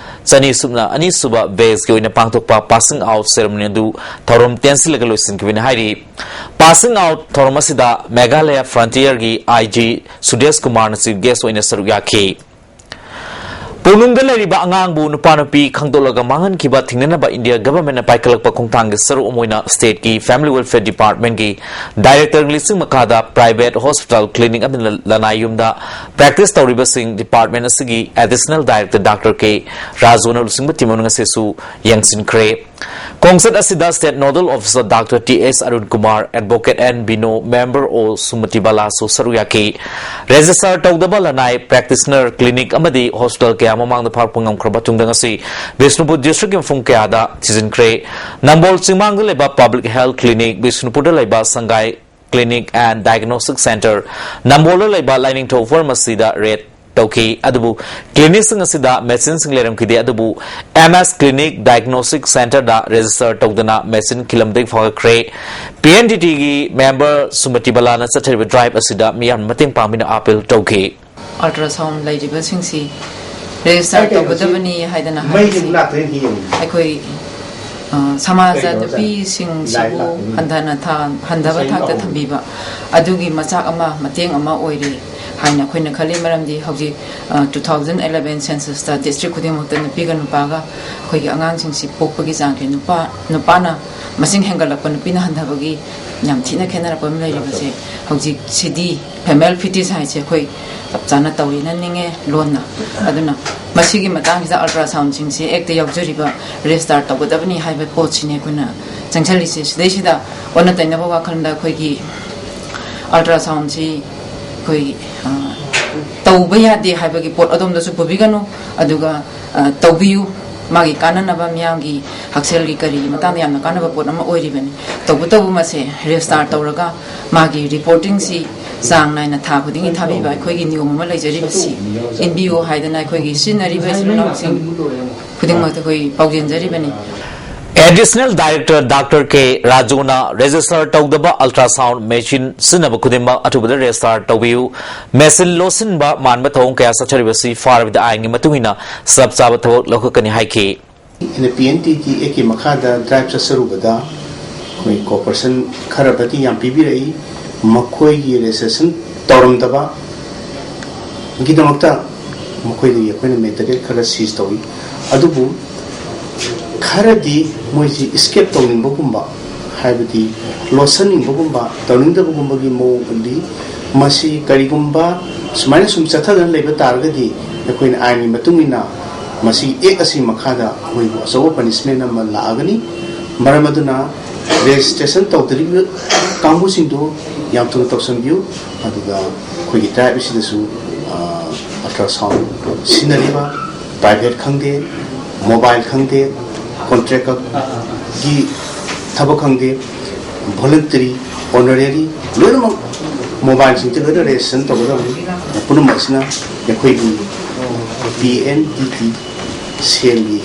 ꯆꯅꯤ ꯁꯨꯞꯅ ꯑꯅꯤ ꯁꯨꯕ ꯕꯦꯆꯀꯤ ꯑꯣꯏꯅ ꯄꯥꯡꯊꯣꯛꯄ ꯄꯥꯁꯤꯡ ꯑꯥꯎꯠ ꯁꯦꯔꯦꯃꯣꯅꯤ ꯑꯗꯨ ꯊꯧꯔꯝ ꯇꯦꯟꯁꯤꯜꯂꯒ ꯂꯣꯏꯁꯤꯟꯈꯤꯕꯅꯤ ꯍꯥꯏꯔꯤ꯫ ꯄꯥꯁꯤꯡ ꯑꯥꯎꯠ ꯊꯧꯔꯝ ꯑꯁꯤꯗ ꯃꯦꯘꯥꯂꯌꯥ ꯐ꯭ꯔꯟꯇꯤꯌꯔꯒꯤ ꯑꯥꯏ ꯖꯤ ꯁꯨꯗꯦꯁ ꯀꯨꯃꯥꯔꯅ ꯆꯤꯐ ꯒꯦꯁ ꯑꯣꯏꯅ ꯁꯔꯨꯛ ꯌꯥꯈꯤ꯫ ꯄꯨꯛꯅꯨꯡꯗ ꯂꯩꯔꯤꯕ ꯑꯉꯥꯡꯕꯨ ꯅꯨꯄꯥ ꯅꯨꯄꯤ ꯈꯪꯗꯣꯛꯂꯒ ꯃꯥꯡꯍꯟꯈꯤꯕ ꯊꯤꯡꯅꯅꯕ ꯏꯟꯗꯤꯌꯥ ꯒꯚꯔꯟꯃꯦꯟꯠꯅ ꯄꯥꯏꯈꯠꯂꯛꯄ ꯈꯣꯡꯊꯥꯡꯒꯤ ꯁꯔꯨꯛ ꯑꯃ ꯑꯣꯏꯅ ꯁ꯭ꯇꯦꯠꯀꯤ ꯐꯦꯃꯤꯂꯤ ꯋꯦꯜꯐꯤꯌꯔ ꯗꯤꯄꯥꯔꯠꯃꯦꯟꯠꯀꯤ ꯗꯥꯏꯔꯦꯛꯇꯔꯒꯤ ꯂꯨꯆꯤꯡ ꯃꯈꯥꯗ ꯄ꯭ꯔꯥꯏꯚꯦꯠ ꯍꯣꯁꯄꯤꯇꯥꯜ ꯀ꯭ꯂꯤꯅꯤꯛ ꯑꯃꯗꯤ ꯂꯅꯥꯏ ꯌꯨꯝꯗ ꯄ꯭ꯔꯦꯛꯇꯤꯁ ꯇꯧꯔꯤꯕꯁꯤꯡ ꯗꯤꯄꯥꯔꯠꯃꯦꯟꯠ ꯑꯁꯤꯒꯤ ꯑꯦꯗꯤꯁꯅꯦꯜ ꯗꯥꯏꯔꯦꯛꯇꯔ ꯗꯥꯛꯇꯔ ꯀꯦ ꯔꯥꯖꯨꯅ ꯂꯨꯆꯤꯡꯕ ꯇꯤꯝ ꯑꯃꯅ ꯉꯁꯤꯁꯨ ꯌꯦꯡꯁꯤꯟꯈ꯭ꯔꯦ꯫ ꯈꯣꯡꯆꯠ ꯑꯁꯤꯗ State Nodal Officer Doctor T S Arun Kumar, Advocate N Bino, Member O Sumati Balasu ꯁꯔꯨꯛ ꯌꯥꯈꯤ꯫ Register ꯇꯧꯗꯕ ꯂꯅꯥꯏ practitioner clinic ꯑꯃꯗꯤ hospital ꯀꯌꯥ ꯃꯃꯥꯡꯗ ꯐꯥꯔꯛꯄ ꯉꯝꯈ꯭ꯔꯕ ꯇꯨꯡꯗ ꯉꯁꯤ ꯕꯤꯁꯅꯨꯄꯨꯔ districtꯀꯤ ꯃꯐꯝ ꯀꯌꯥꯗ ꯊꯤꯖꯤꯟꯈ꯭ꯔꯦ꯫ ꯅꯝꯕꯣꯜ ꯆꯤꯡꯃꯥꯡꯗ ꯂꯩꯕ Public Health Clinic, ꯕꯤꯁꯅꯨꯄꯨꯔꯗ ꯂꯩꯕ ꯁꯪꯒꯥꯏ Clinic and Diagnostic Centre, ꯅꯝꯕꯣꯜꯗ ꯂꯩꯕ ꯂꯥꯏꯅꯤꯡꯊꯧ pharmacyꯗ raid ꯇꯧꯈꯤ꯫ ꯑꯗꯨꯕꯨ clinicꯁꯤꯡ ꯑꯁꯤꯗ machineꯁꯤꯡ ꯂꯩꯔꯝꯈꯤꯗꯦ꯫ ꯑꯗꯨꯕꯨ M S Clinic Diagnostic Centreꯗ register ꯇꯧꯗꯅ machine ꯈꯤꯜꯂꯝꯗꯒꯤ ꯐꯒꯠꯈ꯭ꯔꯦ꯫ P N D Tꯒꯤ member ꯁꯨꯃꯇꯤ ꯕꯂꯥꯅ ꯆꯠꯊꯔꯤꯕ drive ꯑꯁꯤꯗ ꯃꯤꯌꯥꯝꯅ ꯃꯇꯦꯡ ꯄꯥꯡꯕꯤꯅ appeal ꯇꯧꯈꯤ꯫ Ultrasound ꯂꯩꯔꯤꯕꯁꯤꯡꯁꯤ register ꯇꯧꯒꯗꯕꯅꯤ ꯍꯥꯏꯗꯅ ꯍꯥꯏꯕꯁꯤ ꯑꯩꯈꯣꯏ, ꯑ, ꯁꯃꯥꯖ ꯅꯨꯄꯤꯁꯤꯡꯁꯤꯕꯨ ꯍꯟꯊꯅ ꯊꯥ-, ꯍꯟꯊꯕ ꯊꯥꯛꯇ ꯊꯝꯕꯤꯕ ꯑꯗꯨꯒꯤ ꯃꯆꯥꯛ ꯑꯃ, ꯃꯇꯦꯡ ꯑꯃ ꯑꯣꯏꯔꯦ ꯍꯥꯏꯅ ꯑꯩꯈꯣꯏꯅ ꯈꯜꯂꯤ꯫ ꯃꯔꯝꯗꯤ ꯍꯧꯖꯤꯛ, ꯑ, two thousand eleven censusꯇ district ꯈꯨꯗꯤꯡꯃꯛꯇ ꯅꯨꯄꯤꯒ ꯅꯨꯄꯥꯒ ꯑꯩꯈꯣꯏꯒꯤ ꯑꯉꯥꯡꯁꯤꯡꯁꯤ ꯄꯣꯛꯄꯒꯤ ꯆꯥꯡꯁꯦ ꯅꯨꯄꯥ, ꯅꯨꯄꯥꯅ ꯃꯁꯤꯡ ꯍꯦꯟꯒꯠꯂꯛꯄ, ꯅꯨꯄꯤꯅ ꯍꯟꯊꯕꯒꯤ ꯌꯥꯝ ꯊꯤꯅ ꯈꯦꯠꯅꯔꯛꯄ ꯑꯃ ꯂꯩꯔꯤꯕꯁꯦ ꯍꯧꯖꯤꯛꯁꯤꯗꯤ female fetus ꯍꯥꯏꯁꯦ ꯑꯩꯈꯣꯏ ꯆꯞ ꯆꯥꯅ ꯇꯧꯔꯦꯅ ꯅꯤꯡꯉꯦ ꯂꯣꯟꯅ꯫ ꯑꯗꯨꯅ ꯃꯁꯤꯒꯤ ꯃꯇꯥꯡꯁꯤꯗ ultrasoundꯁꯤꯡꯁꯤ actꯇ ꯌꯥꯎꯖꯔꯤꯕ register ꯇꯧꯒꯗꯕꯅꯤ ꯍꯥꯏꯕ ꯄꯣꯠꯁꯤꯅꯤ ꯑꯩꯈꯣꯏꯅ ꯆꯪꯁꯤꯜꯂꯤꯁꯦ꯫ ꯁꯤꯗꯩꯁꯤꯗ ꯑꯣꯟꯅ ꯇꯩꯅꯕ ꯋꯥꯈꯜꯗ ꯑꯩꯈꯣꯏꯒꯤ ultrasoundꯁꯤ ꯑꯩꯈꯣꯏ, ꯑ, ꯇꯧꯕ ꯌꯥꯗꯦ ꯍꯥꯏꯕꯒꯤ ꯄꯣꯠ ꯑꯗꯣꯝꯗꯁꯨ ꯄꯨꯕꯤꯒꯅꯨ, ꯑꯗꯨꯒ, ꯑ, ꯇꯧꯕꯤꯌꯨ꯫ ꯃꯥꯒꯤ ꯀꯥꯟꯅꯅꯕ, ꯃꯤꯌꯥꯝꯒꯤ ꯍꯛꯁꯦꯜꯒꯤ ꯀꯔꯤꯒꯤ ꯃꯇꯥꯡꯗ ꯌꯥꯝꯅ ꯀꯥꯟꯅꯕ ꯄꯣꯠ ꯑꯃ ꯑꯣꯏꯔꯤꯕꯅꯤ꯫ ꯇꯧꯕꯇꯕꯨ ꯃꯁꯦ register ꯇꯧꯔꯒ ꯃꯥꯒꯤ reportingꯁꯤ ꯆꯥꯡ ꯅꯥꯏꯅ ꯊꯥ ꯈꯨꯗꯤꯡꯒꯤ ꯊꯥꯕꯤꯕ ꯑꯩꯈꯣꯏꯒꯤ ꯅꯤꯌꯣꯝ ꯑꯃ ꯂꯩꯖꯔꯤꯕꯁꯤ ꯏꯟꯕꯤꯌꯨ ꯍꯥꯏꯗꯅ ꯑꯩꯈꯣꯏꯒꯤ ꯁꯤꯖꯤꯟꯅꯔꯤꯕ ꯏꯆꯤꯜ ꯏꯅꯥꯎꯁꯤꯡ ꯈꯨꯗꯤꯡꯃꯛꯇ ꯑꯩꯈꯣꯏ ꯄꯥꯎꯖꯦꯟꯖꯔꯤꯕꯅꯤ꯫ Additional Director Doctor K ꯔꯥꯖꯨꯅ register ꯇꯧꯗꯕ ultrasound machine ꯁꯤꯖꯤꯟꯅꯕ ꯈꯨꯗꯤꯡꯃꯛ ꯑꯊꯨꯕꯗ register ꯇꯧꯕꯤꯌꯨ꯫ Machine ꯂꯣꯠꯁꯤꯟꯕ ꯃꯥꯟꯕ ꯊꯧꯑꯣꯡ ꯀꯌꯥ ꯆꯠꯊꯔꯤꯕꯁꯤ ꯐꯥꯔꯕꯗ ꯑꯥꯏꯟꯒꯤ ꯃꯇꯨꯡ ꯏꯟꯅ ꯆꯞ ꯆꯥꯕ ꯊꯕꯛ ꯂꯧꯈꯠꯀꯅꯤ ꯍꯥꯏꯈꯤ꯫ ꯑꯩꯅ P N T T Actꯀꯤ ꯃꯈꯥꯗ drive ꯆꯠꯆꯔꯨꯕꯗ ꯑꯩꯈꯣꯏ cooperation ꯈꯔꯕꯨꯗꯤ ꯌꯥꯝ ꯄꯤꯕꯤꯔꯛꯏ꯫ ꯃꯈꯣꯏꯒꯤ registration ꯇꯧꯔꯝꯗꯕꯒꯤꯗꯃꯛꯇ ꯃꯈꯣꯏꯗꯒꯤ ꯑꯩꯈꯣꯏꯅ material ꯈꯔ seize ꯇꯧꯏ꯫ ꯑꯗꯨꯕꯨ ꯈꯔꯗꯤ ꯃꯣꯏꯁꯤ escape ꯇꯧꯅꯤꯡꯕꯒꯨꯝꯕ, ꯍꯥꯏꯕꯗꯤ ꯂꯣꯠꯁꯤꯟꯅꯤꯡꯕꯒꯨꯝꯕ, ꯇꯧꯅꯤꯡꯗꯕꯒꯨꯝꯕꯒꯤ ꯃꯑꯣꯡ ꯎꯠꯂꯤ꯫ ꯃꯁꯤ ꯀꯔꯤꯒꯨꯝꯕ ꯁꯨꯃꯥꯏꯅ ꯁꯨꯝ ꯆꯠꯊꯗꯨꯅ ꯂꯩꯕ ꯇꯥꯔꯒꯗꯤ ꯑꯩꯈꯣꯏꯅ ꯑꯥꯏꯟꯒꯤ ꯃꯇꯨꯡ ꯏꯟꯅ ꯃꯁꯤ ꯑꯦꯛ ꯑꯁꯤ ꯃꯈꯥꯗ ꯑꯩꯈꯣꯏꯕꯨ ꯑꯆꯧꯕ ꯄꯅꯤꯁꯃꯦꯟ ꯑꯃ ꯂꯥꯛꯑꯒꯅꯤ꯫ ꯃꯔꯝ ꯑꯗꯨꯅ ꯔꯦꯖꯤꯁꯇ꯭ꯔꯦꯁꯟ ꯇꯧꯗ꯭ꯔꯤꯕ ꯀꯥꯡꯕꯨꯁꯤꯡꯗꯨ ꯌꯥꯝ ꯊꯨꯅ ꯇꯧꯁꯟꯕꯤꯌꯨ꯫ ꯑꯗꯨꯒ ꯑꯩꯈꯣꯏꯒꯤ ꯇ꯭ꯔꯥꯏꯕ ꯑꯁꯤꯗꯁꯨ ꯑꯜꯇ꯭ꯔꯥꯁꯥꯎꯟ ꯁꯤꯖꯤꯟꯅꯔꯤꯕ ꯄ꯭ꯔꯥꯏꯚꯦꯠ ꯈꯪꯗꯦ, ꯃꯣꯕꯥꯏꯜ ꯈꯪꯗꯦ, ꯀꯣꯟꯇ꯭ꯔꯦꯛꯀꯤ ꯊꯕꯛ ꯈꯪꯗꯦ, ꯚꯣꯂꯟꯇꯔꯤ, ꯑꯣꯅꯔꯦꯔꯤ, ꯂꯣꯏꯅꯃꯛ ꯃꯣꯕꯥꯏꯜꯁꯤꯡꯁꯦ ꯂꯣꯏꯅ ꯔꯦꯖꯤꯁꯇ꯭ꯔꯦꯁꯟ ꯇꯧꯒꯗꯕꯅꯤ꯫ ꯄꯨꯝꯅꯃꯛ ꯑꯁꯤꯅ ꯑꯩꯈꯣꯏꯒꯤ ꯄꯤ ꯑꯦꯟ ꯇꯤ ꯇꯤ ꯁꯦꯜꯒꯤ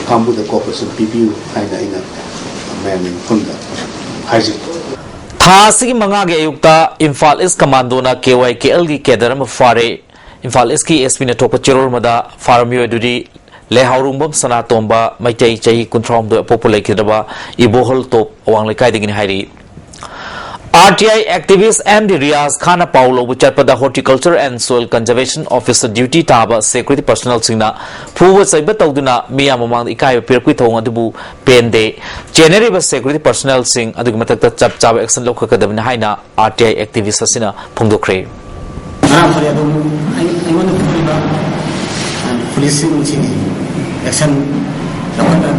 ꯀꯥꯡꯕꯨꯗ ꯀꯣꯑꯣꯄꯔꯦꯁꯟ ꯄꯤꯕꯤꯌꯨ ꯍꯥꯏꯅ ꯑꯩꯅ ꯃꯌꯥꯝꯒꯤ ꯃꯐꯝꯗ ꯍꯥꯏꯖꯔꯤ꯫ ꯊꯥ ꯑꯁꯤꯒꯤ ꯃꯉꯥꯒꯤ ꯑꯌꯨꯛꯇ ꯏꯝꯐꯥꯜ ꯏꯁ ꯀꯃꯥꯟꯗꯣꯅ ꯀꯦ ꯋꯥꯏ ꯀꯦ ꯑꯦꯜꯒꯤ ꯀꯦꯗꯔ ꯑꯃ ꯐꯥꯔꯦ꯫ ꯏꯝꯐꯥꯜ ꯏꯁꯀꯤ ꯑꯦꯁ ꯄꯤꯅ ꯊꯣꯛꯄ ꯆꯦꯔꯣꯜ ꯑꯃꯗ ꯐꯥꯔꯝ ꯃꯤꯑꯣꯏ ꯑꯗꯨꯗꯤ ꯂꯩꯍꯥꯎꯔꯨꯡꯕꯝ ꯁꯅꯥꯇꯣꯝꯕ, ꯃꯩꯇꯩ, ꯆꯍꯤ ꯀꯨꯟꯊ꯭ꯔꯥꯍꯨꯝꯗꯣꯏ, ꯑꯄꯣꯛꯄ ꯂꯩꯈꯤꯗ꯭ꯔꯕ ꯏꯕꯣꯍꯜ ꯇꯣꯞ ꯑꯋꯥꯡ ꯂꯩꯀꯥꯏꯗꯒꯤꯅꯤ ꯍꯥꯏꯔꯤ꯫ ꯑꯥꯔ ꯇꯤ ꯑꯥꯏ ꯑꯦꯛꯇꯤꯚꯤꯁ ꯑꯦꯝ ꯗꯤ ꯔꯤꯌꯥꯖ ꯈꯥꯟꯅ ꯄꯥꯎ ꯂꯧꯕ ꯆꯠꯄꯗ Horticulture and Soil Conservation Officer duty ꯇꯥꯕ ꯁꯦꯀ꯭ꯌꯨꯔꯤꯇꯤ ꯄꯔꯁꯅꯦꯜꯁꯤꯡꯅ ꯐꯨꯕ ꯆꯩꯕ ꯇꯧꯗꯨꯅ ꯃꯤꯌꯥꯝ ꯃꯃꯥꯡꯗ ꯏꯀꯥꯏꯕ ꯄꯤꯔꯛꯄꯒꯤ ꯊꯧꯑꯣꯡ ꯑꯗꯨꯕꯨ ꯄꯦꯟꯗꯦ꯫ ꯆꯦꯟꯅꯔꯤꯕ ꯁꯦꯀ꯭ꯌꯨꯔꯤꯇꯤ ꯄꯔꯁꯅꯦꯜꯁꯤꯡ ꯑꯗꯨꯒꯤ ꯃꯊꯛꯇ ꯆꯞ ꯆꯥꯕ ꯑꯦꯛꯁꯟ ꯂꯧꯈꯠꯀꯗꯕꯅꯤ ꯍꯥꯏꯅ ꯑꯥꯔ ꯇꯤ ꯑꯥꯏ ꯑꯦꯛꯇꯤꯚꯤꯁ ꯑꯁꯤꯅ ꯐꯣꯡꯗꯣꯛꯈ꯭ꯔꯦ꯫ ꯉꯔꯥꯡ ꯐꯔꯦ ꯑꯗꯨꯝ ꯑꯩ- ꯑꯩꯉꯣꯟꯗ ꯐꯨꯕꯤꯕ ꯄꯨꯂꯤꯁꯁꯤꯡꯁꯤꯒꯤ ꯑꯦꯛꯁꯟ ꯂꯧꯈꯠꯅꯕ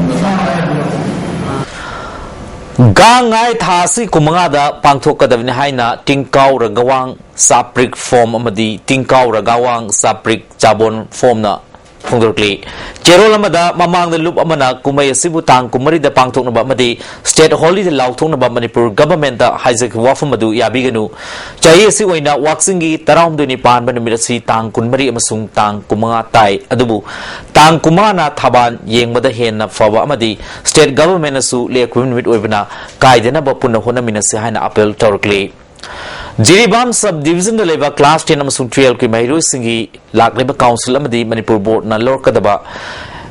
ꯒꯥꯡ ꯉꯥꯏ ꯊꯥ ꯑꯁꯤ ꯀꯨꯟꯃꯉꯥꯗ ꯄꯥꯡꯊꯣꯛꯀꯗꯕꯅꯤ ꯍꯥꯏꯅ ꯇꯤꯡꯀꯥꯎ ꯔꯒꯋꯥꯡ ꯆꯥꯄ꯭ꯔꯤꯛ ꯐꯣꯝ ꯑꯃꯗꯤ ꯇꯤꯡꯀꯥꯎ ꯔꯒꯋꯥꯡ ꯆꯥꯄ꯭ꯔꯤꯛ ꯆꯥꯕꯣꯟ ꯐꯣꯝꯅ ꯐꯣꯡꯗꯣꯔꯛꯂꯤ꯫ ꯆꯦꯔꯣꯜ ꯑꯃꯗ ꯃꯃꯥꯡꯗ ꯂꯨꯞ ꯑꯃꯅ ꯀꯨꯝꯍꯩ ꯑꯁꯤꯕꯨ ꯇꯥꯡ ꯀꯨꯟꯃꯔꯤꯗ ꯄꯥꯡꯊꯣꯛꯅꯕ ꯑꯃꯗꯤ ꯁ꯭ꯇꯦꯠ ꯍꯣꯂꯤꯗꯦ ꯂꯥꯎꯊꯣꯛꯅꯕ ꯃꯅꯤꯄꯨꯔ ꯒꯚꯔꯟꯃꯦꯟꯠꯇ ꯍꯥꯏꯖꯈꯤꯕ ꯋꯥꯐꯝ ꯑꯗꯨ ꯌꯥꯕꯤꯒꯅꯨ꯫ ꯆꯍꯤ ꯑꯁꯤ ꯑꯣꯏꯅ ꯋꯥꯛꯆꯤꯡꯒꯤ ꯇꯔꯥꯍꯨꯝꯗꯣꯏꯅꯤ ꯄꯥꯟꯕ ꯅꯨꯃꯤꯠ ꯑꯁꯤ ꯇꯥꯡ ꯀꯨꯟꯃꯔꯤ ꯑꯃꯁꯨꯡ ꯇꯥꯡ ꯀꯨꯟꯃꯉꯥ ꯇꯥꯏ꯫ ꯑꯗꯨꯕꯨ ꯇꯥꯡ ꯀꯨꯟꯃꯉꯥꯅ ꯊꯥꯕꯥꯟ ꯌꯦꯡꯕꯗ ꯍꯦꯟꯅ ꯐꯕ ꯑꯃꯗꯤ ꯁ꯭ꯇꯦꯠ ꯒꯚꯔꯟꯃꯦꯟꯠꯅꯁꯨ ꯂꯦꯞꯈꯤꯕ ꯅꯨꯃꯤꯠ ꯑꯣꯏꯕꯅ ꯀꯥꯏꯗꯅꯕ ꯄꯨꯟꯅ ꯍꯣꯠꯅꯃꯤꯟꯅꯁꯤ ꯍꯥꯏꯅ ꯑꯥꯄꯤꯜ ꯇꯧꯔꯛꯂꯤ꯫ ꯖꯤꯔꯤꯕꯥꯝ ꯁꯕ ꯗꯤꯕꯤꯖꯟꯗ ꯂꯩꯕ ꯀ꯭ꯂꯥꯁ ꯇꯦꯟ ꯑꯃꯁꯨꯡ ꯇꯨꯋꯦꯜꯐꯀꯤ ꯃꯍꯩꯔꯣꯏꯁꯤꯡꯒꯤ ꯂꯥꯛꯂꯤꯕ ꯀꯥꯎꯟꯁꯤꯜ ꯑꯃꯗꯤ ꯃꯅꯤꯄꯨꯔ ꯕꯣꯔꯗꯅ ꯂꯧꯔꯛꯀꯗꯕ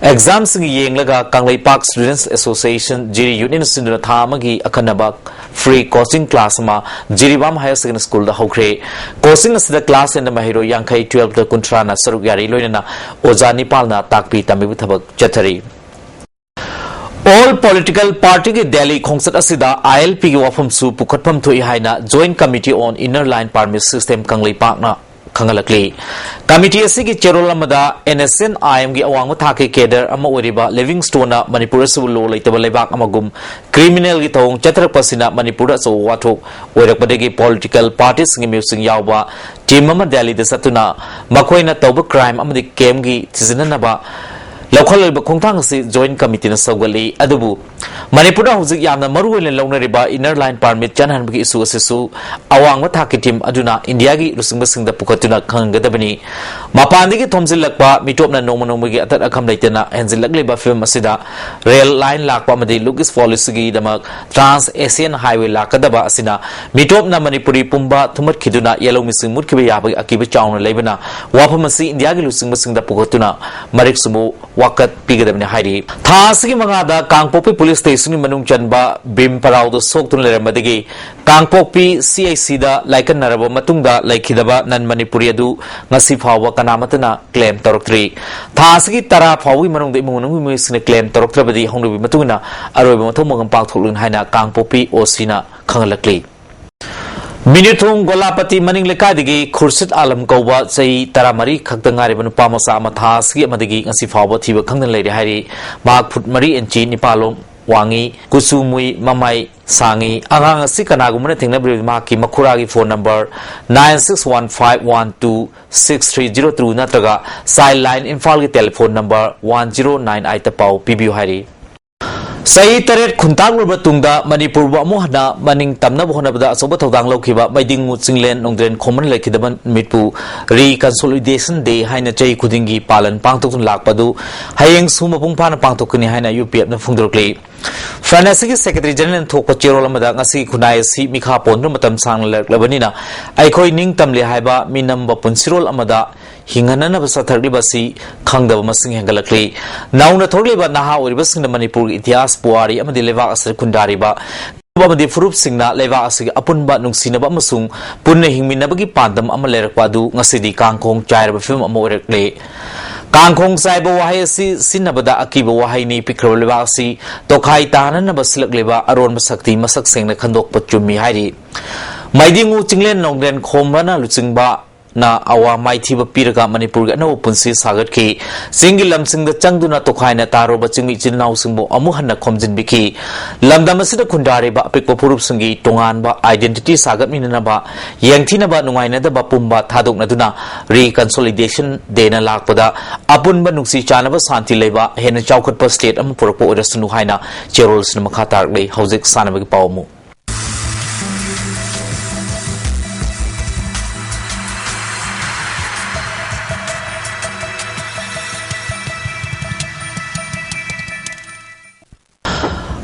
ꯑꯦꯛꯖꯥꯝꯁꯤꯡ ꯌꯦꯡꯂꯒ ꯀꯪꯂꯩꯄꯥꯛ ꯁ꯭ꯇꯨꯗꯦꯟꯠꯁ ꯑꯦꯁꯣꯁꯤꯌꯦꯁꯟ ꯖꯤꯔꯤ ꯌꯨꯅꯤꯌꯟ ꯁꯤꯟꯗꯨꯅ ꯊꯥ ꯑꯃꯒꯤ ꯑꯈꯟꯅꯕ ꯐ꯭ꯔꯤ ꯀꯣꯆꯤꯡ ꯀ꯭ꯂꯥꯁ ꯑꯃ ꯖꯤꯔꯤꯕꯥꯝ ꯍꯥꯌꯔ ꯁꯦꯀꯦꯟꯗꯔꯤ ꯁ꯭ꯀꯨꯜꯗ ꯍꯧꯈ꯭ꯔꯦ꯫ ꯀꯣꯆꯤꯡ ꯑꯁꯤꯗ ꯀ꯭ꯂꯥꯁ ꯇꯦꯟꯗ ꯃꯍꯩꯔꯣꯏ ꯌꯥꯡꯈꯩ, ꯇꯨꯋꯦꯜꯐꯇ ꯀꯨꯟꯊ꯭ꯔꯥꯅ ꯁꯔꯨꯛ ꯌꯥꯔꯤ, ꯂꯣꯏꯅꯅ ꯑꯣꯖꯥ ꯅꯤꯄꯥꯜꯅ ꯇꯥꯛꯄꯤ ꯇꯝꯕꯤꯕ ꯊꯕꯛ ꯆꯠꯊꯔꯤ꯫ ꯑꯣꯜ ꯄꯣꯂꯤꯇꯤꯀꯦꯜ ꯄꯥꯔꯇꯤꯒꯤ ꯗꯦꯜꯂꯤ ꯈꯣꯡꯆꯠ ꯑꯁꯤꯗ ꯑꯥꯏ ꯑꯦꯜ ꯄꯤꯒꯤ ꯋꯥꯐꯝꯁꯨ ꯄꯨꯈꯠꯐꯝ ꯊꯣꯛꯏ ꯍꯥꯏꯅ Joint Committee on Inner Line Permit System ꯀꯪꯂꯩꯄꯥꯛꯅ ꯈꯪꯍꯜꯂꯛꯂꯤ꯫ ꯀꯃꯤꯇꯤ ꯑꯁꯤꯒꯤ ꯆꯦꯔꯣꯜ ꯑꯃꯗ NSCN-IM-ꯒꯤ ꯑꯋꯥꯡꯕ ꯊꯥꯛꯀꯤ ꯀꯦꯗꯔ ꯑꯃ ꯑꯣꯏꯔꯤꯕ ꯂꯤꯚꯤꯡꯁ꯭ꯇꯣꯟꯅ ꯃꯅꯤꯄꯨꯔ ꯑꯁꯤꯕꯨ ꯂꯣ ꯂꯩꯇꯕ ꯂꯩꯕꯥꯛ ꯑꯃꯒꯨꯝ ꯀ꯭ꯔꯤꯃꯤꯅꯦꯜꯒꯤ ꯊꯧꯑꯣꯡ ꯆꯠꯊꯔꯛꯄ ꯑꯁꯤꯅ ꯃꯅꯤꯄꯨꯔꯗ ꯑꯆꯧꯕ ꯋꯥꯊꯣꯛ ꯑꯣꯏꯔꯛꯄꯗꯒꯤ ꯄꯣꯂꯤꯇꯤꯀꯦꯜ ꯄꯥꯔꯇꯤꯁꯤꯡꯒꯤ ꯃꯤꯑꯣꯏꯁꯤꯡ ꯌꯥꯎꯕ ꯇꯤꯝ ꯑꯃ ꯗꯦꯜꯂꯤꯗ ꯆꯠꯇꯨꯅ ꯃꯈꯣꯏꯅ ꯇꯧꯕ ꯀ꯭ꯔꯥꯏꯝ ꯑꯃꯗꯤ ꯀꯦꯝꯒꯤ ꯊꯤꯖꯤꯟꯅꯅꯕ ꯂꯧꯈꯠꯂꯛꯂꯤꯕ ꯈꯣꯡꯊꯥꯡ ꯑꯁꯤ ꯖꯣꯏꯟꯠ ꯀꯃꯤꯇꯤꯅ ꯁꯧꯒꯠꯂꯤ꯫ ꯑꯗꯨꯕꯨ ꯃꯅꯤꯄꯨꯔꯗ ꯍꯧꯖꯤꯛ ꯌꯥꯝꯅ ꯃꯔꯨ ꯑꯣꯏꯅ ꯂꯧꯅꯔꯤꯕ ꯏꯟꯅꯔ ꯂꯥꯏꯟ ꯄꯥꯔꯃꯤꯠ ꯆꯠꯍꯟꯕꯒꯤ ꯏꯁꯨ ꯑꯁꯤꯁꯨ ꯑꯋꯥꯡꯕ ꯊꯥꯛꯀꯤ ꯇꯤꯝ ꯑꯗꯨꯅ ꯏꯟꯗꯤꯌꯥꯒꯤ ꯂꯨꯆꯤꯡꯕꯁꯤꯡꯗ ꯄꯨꯈꯠꯇꯨꯅ ꯈꯪꯍꯟꯒꯗꯕꯅꯤ꯫ ꯃꯄꯥꯟꯗꯒꯤ ꯊꯣꯝꯖꯤꯜꯂꯛꯄ ꯃꯤꯇꯣꯞꯅ ꯅꯣꯡꯃ ꯅꯣꯡꯃꯒꯤ ꯑꯇꯠ ꯑꯈꯝ ꯂꯩꯇꯅ ꯍꯦꯟꯖꯤꯜꯂꯛꯂꯤꯕ ꯐꯤꯕꯝ ꯑꯁꯤꯗ ꯔꯦꯜ ꯂꯥꯏꯟ ꯂꯥꯛꯄ ꯑꯃꯗꯤ ꯂꯨꯛ ꯏꯁ ꯐꯣꯜ ꯏꯁꯒꯤꯗꯃꯛ ꯇ꯭ꯔꯥꯟꯁ ꯑꯦꯁꯤꯌꯥꯟ ꯍꯥꯏꯋꯦ ꯂꯥꯛꯀꯗꯕ ꯑꯁꯤꯅ ꯃꯤꯇꯣꯞꯅ ꯃꯅꯤꯄꯨꯔꯤ ꯄꯨꯝꯕ ꯊꯨꯝꯍꯠꯈꯤꯗꯨꯅ ꯌꯦꯜꯍꯧ ꯃꯤꯁꯤꯡ ꯃꯨꯠꯈꯤꯕ ꯌꯥꯕꯒꯤ ꯑꯀꯤꯕ ꯆꯥꯎꯅ ꯂꯩꯕꯅ ꯋꯥꯐꯝ ꯑꯁꯤ ꯏꯟꯗꯤꯌꯥꯒꯤ ꯂꯨꯆꯤꯡꯕꯁꯤꯡꯗ ꯄꯨꯈꯠꯇꯨꯅ ꯃꯔꯤꯛ ꯆꯨꯝꯕ ꯋꯥꯀꯠ ꯄꯤꯒꯗꯕꯅꯤ ꯍꯥꯏꯔꯤ꯫ ꯊꯥ ꯑꯁꯤꯒꯤ ꯃꯉꯥꯗ ꯀꯥꯡꯄꯣꯛꯄꯤ ꯄꯨꯂꯤꯁ ꯁ꯭ꯇꯦꯁꯟꯒꯤ ꯃꯅꯨꯡ ꯆꯟꯕ ꯚꯤꯝ ꯄꯔꯥꯎꯗ ꯁꯣꯛꯇꯨꯅ ꯂꯩꯔꯝꯕꯗꯒꯤ ꯀꯥꯡꯄꯣꯛꯄꯤ CIC-ꯗ ꯂꯥꯏꯀꯠꯅꯔꯕ ꯃꯇꯨꯡꯗ ꯂꯩꯈꯤꯗꯕ ꯅꯟ ꯃꯅꯤꯄꯨꯔꯤ ꯑꯗꯨ ꯉꯁꯤ ꯐꯥꯎꯕ ꯀꯅꯥꯃꯠꯇꯅ ꯀ꯭ꯂꯦꯝ ꯇꯧꯔꯛꯇ꯭ꯔꯤ꯫ ꯊꯥ ꯑꯁꯤꯒꯤ ꯇꯔꯥ ꯐꯥꯎꯕꯒꯤ ꯃꯅꯨꯡꯗ ꯏꯃꯨꯡ ꯃꯅꯨꯡꯒꯤ ꯃꯤꯑꯣꯏꯁꯤꯡꯅ ꯀ꯭ꯂꯦꯝ ꯇꯧꯔꯛꯇ꯭ꯔꯕꯗꯤ ꯍꯧꯅꯕꯤ ꯃꯇꯨꯡ ꯏꯟꯅ ꯑꯔꯣꯏꯕ ꯃꯊꯧ ꯃꯉꯝ ꯄꯥꯡꯊꯣꯛꯂꯣꯏꯅ ꯍꯥꯏꯅ ꯀꯥꯡꯄꯣꯛꯄꯤ OC-ꯅ ꯈꯪꯍꯜꯂꯛꯂꯤ꯫ ꯃꯤꯅꯤꯊꯣꯡ ꯒꯣꯂꯥꯄꯇꯤ ꯃꯅꯤꯡ ꯂꯩꯀꯥꯏꯗꯒꯤ ꯈꯨꯔꯁꯤꯠ ꯑꯥꯂꯝ ꯀꯧꯕ ꯆꯍꯤ ꯇꯔꯥꯃꯔꯤ ꯈꯛꯇ ꯉꯥꯏꯔꯤꯕ ꯅꯨꯄꯥ ꯃꯆꯥ ꯑꯃ ꯊꯥ ꯑꯁꯤꯒꯤ ꯑꯃꯗꯒꯤ ꯉꯁꯤ ꯐꯥꯎꯕ ꯊꯤꯕ ꯈꯪꯗꯅ ꯂꯩꯔꯦ ꯍꯥꯏꯔꯤ꯫ ꯃꯍꯥꯛ ꯐꯨꯠ ꯃꯔꯤ ꯏꯟꯆꯤ ꯅꯤꯄꯥꯜ ꯂꯣꯝ ꯋꯥꯡꯉꯤ, ꯀꯨꯆꯨ ꯃꯨꯏ, ꯃꯃꯥꯏ ꯁꯥꯡꯉꯤ꯫ ꯑꯉꯥꯡ ꯑꯁꯤ ꯀꯅꯥꯒꯨꯝꯕꯅ ꯊꯦꯡꯅꯕꯤꯔꯕꯗꯤ ꯃꯍꯥꯛꯀꯤ ꯃꯈꯨꯔꯥꯒꯤ phone number nine six one five one two six three zero two ꯅꯠꯇ꯭ꯔꯒ ꯆꯥꯏꯜ ꯂꯥꯏꯟ ꯏꯝꯐꯥꯜꯒꯤ telephone number one zero nine eight ꯇ ꯄꯥꯎ ꯄꯤꯕꯤꯌꯨ ꯍꯥꯏꯔꯤ꯫ ꯆꯍꯤ ꯇꯔꯦꯠ ꯈꯨꯟꯇꯥꯛꯂꯨꯔꯕ ꯇꯨꯡꯗ ꯃꯅꯤꯄꯨꯔꯕꯨ ꯑꯃꯨꯛ ꯍꯟꯅ ꯃꯅꯤꯡ ꯇꯝꯅꯕ ꯍꯣꯠꯅꯕꯗ ꯑꯆꯧꯕ ꯊꯧꯗꯥꯡ ꯂꯧꯈꯤꯕ ꯃꯩꯗꯤꯡꯉꯨ ꯆꯤꯡꯂꯦꯟ ꯅꯣꯡꯗ꯭ꯔꯦꯟ ꯈꯣꯝꯕꯅ ꯂꯩꯈꯤꯗꯕ ꯅꯨꯃꯤꯠꯄꯨ Reconciliation Day ꯍꯥꯏꯅ ꯆꯍꯤ ꯈꯨꯗꯤꯡꯒꯤ ꯄꯥꯂꯟ ꯄꯥꯡꯊꯣꯛꯇꯨꯅ ꯂꯥꯛꯄ ꯑꯗꯨ ꯍꯌꯦꯡꯁꯨ ꯃꯄꯨꯡ ꯐꯥꯅ ꯄꯥꯡꯊꯣꯛꯀꯅꯤ ꯍꯥꯏꯅ UPFꯅ ꯐꯣꯡꯗꯣꯔꯛꯂꯤ꯫ ꯐ꯭ꯔꯟ ꯑꯁꯤꯒꯤ ꯁꯦꯀ꯭ꯔꯦꯇꯔꯤ ꯖꯦꯅꯔꯦꯜꯅ ꯊꯣꯛꯄ ꯆꯦꯔꯣꯜ ꯑꯃꯗ ꯉꯁꯤꯒꯤ ꯈꯨꯟꯅꯥꯏ ꯑꯁꯤ ꯃꯤꯈꯥ ꯄꯣꯟꯗꯨꯅ ꯃꯇꯝ ꯁꯥꯡꯅ ꯂꯩꯔꯛꯂꯕꯅꯤꯅ ꯑꯩꯈꯣꯏ ꯅꯤꯡꯇꯝꯂꯦ ꯍꯥꯏꯕ ꯃꯤꯅꯝꯕ ꯄꯨꯟꯁꯤꯔꯣꯜ ꯑꯃꯗ ꯍꯤꯡꯍꯟꯅꯅꯕ ꯆꯠꯊꯔꯛꯂꯤꯕ ꯑꯁꯤ ꯈꯪꯗꯕ ꯃꯁꯤꯡ ꯍꯦꯟꯒꯠꯂꯛꯂꯤ꯫ ꯅꯧꯅ ꯊꯣꯛꯂꯤꯕ ꯅꯍꯥ ꯑꯣꯏꯔꯤꯕꯁꯤꯡꯅ ꯃꯅꯤꯄꯨꯔꯒꯤ ꯏꯇꯤꯍꯥꯁ, ꯄꯨꯋꯥꯔꯤ ꯑꯃꯗꯤ ꯂꯩꯕꯥꯛ ꯑꯁꯤꯗ ꯈꯨꯟꯗꯥꯔꯤꯕ ꯑꯃꯗꯤ ꯐꯨꯔꯨꯞꯁꯤꯡꯅ ꯂꯩꯕꯥꯛ ꯑꯁꯤꯒꯤ ꯑꯄꯨꯟꯕ ꯅꯨꯡꯁꯤꯅꯕ ꯑꯃꯁꯨꯡ ꯄꯨꯟꯅ ꯍꯤꯡꯃꯤꯟꯅꯕꯒꯤ ꯄꯥꯟꯗꯝ ꯑꯃ ꯂꯩꯔꯛꯄ ꯑꯗꯨ ꯉꯁꯤꯗꯤ ꯀꯥꯡꯈꯣꯡ ꯆꯥꯏꯔꯕ ꯐꯤꯕꯝ ꯑꯃ ꯑꯣꯏꯔꯛꯂꯦ꯫ ꯀꯥꯡꯈꯣꯡ ꯆꯥꯏꯕ ꯋꯥꯍꯩ ꯑꯁꯤ ꯁꯤꯖꯤꯟꯅꯕꯗ ꯑꯀꯤꯕ ꯋꯥꯍꯩꯅꯤ꯫ ꯄꯤꯛꯈ꯭ꯔꯕ ꯂꯩꯕꯥꯛ ꯑꯁꯤ ꯇꯣꯈꯥꯏ ꯇꯥꯍꯟꯅꯅꯕ ꯁꯤꯜꯂꯛꯂꯤꯕ ꯑꯔꯣꯟꯕ ꯁꯛꯇꯤ ꯃꯁꯛ ꯁꯦꯡꯅ ꯈꯟꯗꯣꯛꯄ ꯆꯨꯝꯃꯤ ꯍꯥꯏꯔꯤ꯫ ꯃꯩꯗꯤꯡꯉꯨ ꯆꯤꯡꯂꯦꯟ ꯅꯣꯡꯗ꯭ꯔꯦꯟ ꯈꯣꯝꯕꯅ ꯂꯨꯆꯤꯡꯕ ꯅ ꯑꯋꯥ ꯃꯥꯏꯊꯤꯕ ꯄꯤꯔꯒ ꯃꯅꯤꯄꯨꯔꯒꯤ ꯑꯅꯧꯕ ꯄꯨꯟꯁꯤ ꯁꯥꯒꯠꯈꯤ꯫ ꯆꯤꯡꯒꯤ ꯂꯝꯁꯤꯡꯗ ꯆꯪꯗꯨꯅ ꯇꯣꯈꯥꯏꯅ ꯇꯥꯔꯨꯕ ꯆꯤꯡꯃꯤ ꯏꯆꯤꯜ ꯏꯅꯥꯎꯁꯤꯡꯕꯨ ꯑꯃꯨꯛ ꯍꯟꯅ ꯈꯣꯝꯖꯤꯟꯕꯤꯈꯤ꯫ ꯂꯝꯗꯝ ꯑꯁꯤꯗ ꯈꯨꯟꯗꯥꯔꯤꯕ ꯑꯄꯤꯛꯄ ꯐꯨꯔꯨꯞꯁꯤꯡꯒꯤ ꯇꯣꯉꯥꯟꯕ identity ꯁꯥꯒꯠꯃꯤꯟꯅꯅꯕ, ꯌꯦꯡꯊꯤꯅꯕ, ꯅꯨꯡꯉꯥꯏꯅꯗꯕ ꯄꯨꯝꯕ ꯊꯥꯗꯣꯛꯅꯗꯨꯅ Reconciliation Dayꯅ ꯂꯥꯛꯄꯗ ꯑꯄꯨꯟꯕ ꯅꯨꯡꯁꯤ ꯆꯥꯟꯅꯕ, ꯁꯥꯟꯇꯤ ꯂꯩꯕ, ꯍꯦꯟꯅ ꯆꯥꯎꯈꯠꯄ state ꯑꯃ ꯄꯨꯔꯛꯄ ꯑꯣꯏꯔꯁꯅꯨ ꯍꯥꯏꯅ ꯆꯦꯔꯣꯜꯁꯤꯅ ꯃꯈꯥ ꯇꯥꯔꯛꯂꯤ꯫ ꯍꯧꯖꯤꯛ ꯁꯥꯟꯅꯕꯒꯤ ꯄꯥꯎ ꯑꯃꯨꯛ꯫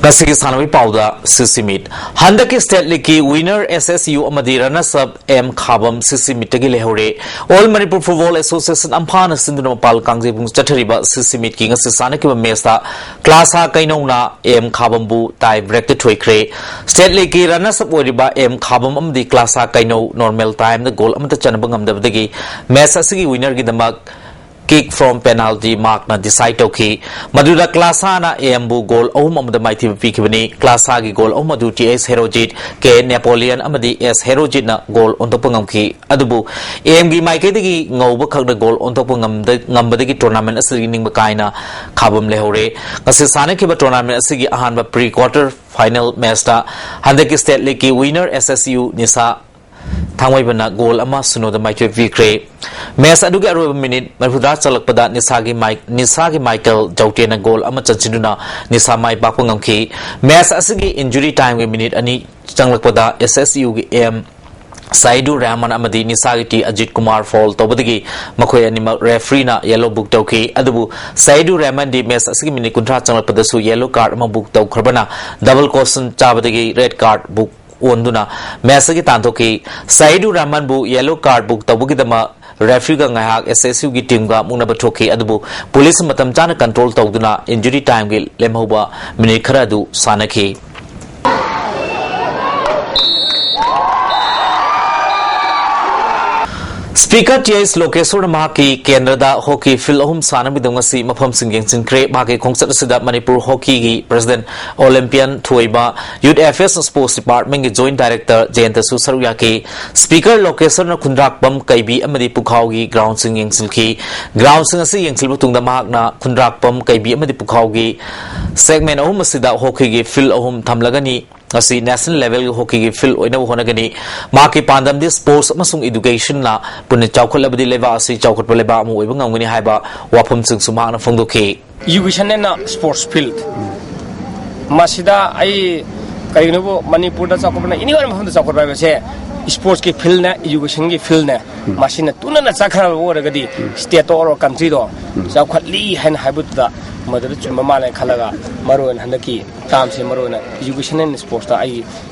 ꯉꯁꯤꯒꯤ ꯁꯥꯟꯅꯕꯒꯤ ꯄꯥꯎꯗ CC Meet꯫ ꯍꯟꯗꯛꯀꯤ state leagueꯀꯤ winner SSU ꯑꯃꯗꯤ runners up M ꯈꯥꯕꯝ CC Meetꯇꯒꯤ ꯂꯩꯍꯧꯔꯦ꯫ All Manipur Football Association ꯑꯝꯐꯥꯅ ꯁꯤꯟꯗꯨꯅ ꯃꯄꯥꯜ ꯀꯥꯡꯖꯩꯕꯨꯡ ꯆꯠꯊꯔꯤꯕ CC Meetꯀꯤ ꯉꯁꯤ ꯁꯥꯟꯅꯈꯤꯕ matchꯇ ꯀ꯭ꯂꯥꯁꯥ ꯀꯩꯅꯧꯅ M ꯈꯥꯕꯝꯕꯨ tie breakꯇ ꯊꯣꯏꯈ꯭ꯔꯦ꯫ State leagueꯀꯤ runners up ꯑꯣꯏꯔꯤꯕ M ꯈꯥꯕꯝ ꯑꯃꯗꯤ ꯀ꯭ꯂꯥꯁꯥ ꯀꯩꯅꯧ normal timeꯗ goal ꯑꯃꯠꯇ ꯆꯟꯕ ꯉꯝꯗꯕꯗꯒꯤ match ꯑꯁꯤꯒꯤ winnerꯒꯤꯗꯃꯛ kick from penalty markꯅ decide ꯇꯧꯈꯤ꯫ ꯃꯗꯨꯗ ꯀ꯭ꯂꯥꯁꯥꯅ Mꯕꯨ goal ꯑꯍꯨꯝ ꯑꯃꯗ ꯃꯥꯏꯊꯤꯕ ꯄꯤꯈꯤꯕꯅꯤ꯫ ꯀ꯭ꯂꯥꯁꯥꯒꯤ goal ꯑꯍꯨꯝ ꯑꯗꯨ T S Herojit, K Napoleon ꯑꯃꯗꯤ S ꯍꯦꯔꯣꯖꯤꯠꯅ goal ꯑꯣꯟꯊꯣꯛꯄ ꯉꯝꯈꯤ꯫ ꯑꯗꯨꯕꯨ Mꯒꯤ ꯃꯥꯏꯀꯩꯗꯒꯤ ꯉꯧꯕ ꯈꯛꯅ goal ꯑꯣꯟꯊꯣꯛꯄ ꯉꯝꯗ-, ꯉꯝꯕꯗꯒꯤ tournament ꯑꯁꯤꯗꯒꯤ ꯅꯤꯡꯕ ꯀꯥꯏꯅ ꯈꯥꯕꯝ ꯂꯩꯍꯧꯔꯦ꯫ ꯉꯁꯤ ꯁꯥꯟꯅꯈꯤꯕ tournament ꯑꯁꯤꯒꯤ ꯑꯍꯥꯟꯕ pre quarter final matchꯇ ꯍꯟꯗꯛꯀꯤ state leagueꯀꯤ winner SSU ꯅꯤꯁꯥ ꯊꯥꯡꯃꯩꯕꯟꯅ goal ꯑꯃ ꯁꯤꯅꯣꯗ ꯃꯥꯏꯊꯤꯕ ꯄꯤꯈ꯭ꯔꯦ꯫ Match ꯑꯗꯨꯒꯤ ꯑꯔꯣꯏꯕ minute ꯃꯔꯤꯐꯨꯇꯔꯥ ꯆꯜꯂꯛꯄꯗ ꯅꯤꯁꯥꯒꯤ ꯃꯥꯏ-, ꯅꯤꯁꯥꯒꯤ ꯃꯥꯏꯀꯦꯜ ꯖꯧꯇꯦꯅ goal ꯑꯃ ꯆꯟꯁꯤꯟꯗꯨꯅ ꯅꯤꯁꯥ ꯃꯥꯏ ꯄꯥꯛꯄ ꯉꯝꯈꯤ꯫ Match ꯑꯁꯤꯒꯤ injury timeꯒꯤ minute ꯑꯅꯤ ꯆꯪꯂꯛꯄꯗ SSUꯒꯤ M ꯁꯥꯏꯗꯨ ꯔꯍꯃꯟ ꯑꯃꯗꯤ ꯅꯤꯁꯥꯒꯤ T ꯑꯖꯤꯠ ꯀꯨꯃꯥꯔ foul ꯇꯧꯕꯗꯒꯤ ꯃꯈꯣꯏ ꯑꯅꯤꯃꯛ refereeꯅ yellow book ꯇꯧꯈꯤ꯫ ꯑꯗꯨꯕꯨ ꯁꯥꯏꯗꯨ ꯔꯍꯃꯟꯗꯤ match ꯑꯁꯤꯒꯤ minute ꯀꯨꯟꯊ꯭ꯔꯥ ꯆꯪꯂꯛꯄꯗꯁꯨ yellow card ꯑꯃ book ꯇꯧꯈ꯭ꯔꯕꯅ double caution ꯆꯥꯕꯗꯒꯤ red card book ꯑꯣꯟꯗꯨꯅ match ꯑꯁꯤ ꯇꯥꯟꯊꯣꯛꯈꯤ꯫ ꯁꯥꯏꯗꯨ ꯔꯍꯃꯟꯕꯨ yellow card book ꯇꯧꯕꯒꯤꯗꯃꯛ refereeꯒ ꯉꯥꯏꯍꯥꯛ SSUꯒꯤ teamꯒ ꯃꯨꯛꯅꯕ ꯊꯣꯛꯈꯤ, ꯑꯗꯨꯕꯨ police ꯃꯇꯝ ꯆꯥꯅ control ꯇꯧꯗꯨꯅ injury timeꯒꯤ ꯂꯦꯝꯍꯧꯕ minute ꯈꯔ ꯑꯗꯨ ꯁꯥꯟꯅꯈꯤ꯫ Speaker ꯇꯤ ꯑꯩꯆ ꯂꯣꯀꯦꯁꯣꯔꯅ ꯃꯍꯥꯛꯀꯤ ꯀꯦꯟꯗ꯭ꯔꯗ ꯍꯣꯀꯤ ꯐꯤꯜꯗ ꯑꯍꯨꯝ ꯁꯥꯟꯅꯕꯒꯤꯗꯃꯛ ꯉꯁꯤ ꯃꯐꯝꯁꯤꯡ ꯌꯦꯡꯁꯤꯟꯈ꯭ꯔꯦ꯫ ꯃꯍꯥꯛꯀꯤ ꯈꯣꯡꯆꯠ ꯑꯁꯤꯗ ꯃꯅꯤꯄꯨꯔ ꯍꯣꯀꯤꯒꯤ ꯄ꯭ꯔꯦꯁꯤꯗꯦꯟꯠ ꯑꯣꯂꯤꯝꯄꯤꯌꯟ ꯊꯣꯏꯕ, ꯌꯨꯠ ꯑꯦꯐꯤꯌꯔꯁ ꯑꯦꯟ ꯁ꯭ꯄꯣꯔꯠꯁ ꯗꯤꯄꯥꯔꯠꯃꯦꯟꯠꯀꯤ ꯖꯣꯏꯟꯠ ꯗꯥꯏꯔꯦꯛꯇꯔ ꯖꯌꯟꯇꯁꯨ ꯁꯔꯨꯛ ꯌꯥꯈꯤ꯫ ꯁ꯭ꯄꯤꯀꯔ ꯂꯣꯀꯦꯁꯣꯔꯅ ꯈꯨꯟꯗ꯭ꯔꯥꯛꯄꯝ, ꯀꯩꯕꯤ ꯑꯃꯗꯤ ꯄꯨꯈꯥꯎꯒꯤ ꯒ꯭ꯔꯥꯎꯟꯁꯤꯡ ꯌꯦꯡꯁꯤꯟꯈꯤ꯫ ꯒ꯭ꯔꯥꯎꯟꯁꯤꯡ ꯑꯁꯤ ꯌꯦꯡꯁꯤꯜꯂꯕ ꯃꯇꯨꯡꯗ ꯃꯍꯥꯛꯅ ꯈꯨꯟꯗ꯭ꯔꯥꯛꯄꯝ, ꯀꯩꯕꯤ ꯑꯃꯗꯤ ꯄꯨꯈꯥꯎꯒꯤ ꯁꯦꯒꯃꯦꯟꯠ ꯑꯍꯨꯝ ꯑꯁꯤꯗ ꯍꯣꯀꯤꯒꯤ ꯐꯤꯜꯗ ꯑꯍꯨꯝ ꯊꯝꯂꯒꯅꯤ꯫ ꯉꯁꯤ ꯅꯦꯁꯅꯦꯜ ꯂꯦꯚꯦꯜꯒꯤ ꯍꯣꯀꯤꯒꯤ ꯐꯤꯜꯗ ꯑꯣꯏꯅꯕ ꯍꯣꯠꯅꯒꯅꯤ꯫ ꯃꯍꯥꯛꯀꯤ ꯄꯥꯟꯗꯝꯗꯤ ꯁ꯭ꯄꯣꯔꯠꯁ ꯑꯃꯁꯨꯡ ꯏꯗꯨꯀꯦꯁꯟꯅ ꯄꯨꯟꯅ ꯆꯥꯎꯈꯠꯂꯕꯗꯤ ꯂꯩꯕꯥꯛ ꯑꯁꯤ ꯆꯥꯎꯈꯠꯄ ꯂꯩꯕꯥꯛ ꯑꯃ ꯑꯣꯏꯕ ꯉꯝꯒꯅꯤ ꯍꯥꯏꯕ ꯋꯥꯐꯝꯁꯤꯡꯁꯨ ꯃꯍꯥꯛꯅ ꯐꯣꯡꯗꯣꯛꯈꯤ꯫ Education and sports field ꯃꯁꯤꯗ ꯑꯩ ꯀꯔꯤꯒꯨꯝꯕ ꯃꯅꯤꯄꯨꯔꯗ ꯆꯥꯎꯈꯠꯄꯅ ꯑꯦꯅꯤ ꯃꯐꯝꯗ ꯆꯥꯎꯈꯠꯄ ꯍꯥꯏꯕꯁꯦ ꯁ꯭ꯄꯣꯔꯠꯁꯀꯤ ꯐꯤꯜꯗꯅꯦ, ꯏꯗꯨꯀꯦꯁꯟꯒꯤ ꯐꯤꯜꯗꯅꯦ, ꯃꯁꯤꯅ ꯇꯨꯅꯅ ꯆꯠꯈ꯭ꯔꯕ ꯑꯣꯏꯔꯒꯗꯤ ꯁ꯭ꯇꯦꯠꯇꯣ ꯑꯣꯔ ꯀꯟꯇ꯭ꯔꯤꯗꯣ ꯆꯥꯎꯈꯠꯂꯤ ꯍꯥꯏꯅ ꯍꯥꯏꯕꯗꯨꯗ ꯃꯗꯨꯗ ꯆꯨꯝꯕ ꯃꯥꯜꯂꯦ ꯈꯜꯂꯒ ꯃꯔꯨꯑꯣꯏꯅ ꯍꯟꯗꯛꯀꯤ ꯇꯥꯝꯁꯦ ꯃꯔꯨꯑꯣꯏꯅ ꯏꯗꯨꯀꯦꯁꯟ ꯑꯦꯟ ꯁ꯭ꯄꯣꯔꯠꯁꯇ ꯑꯩ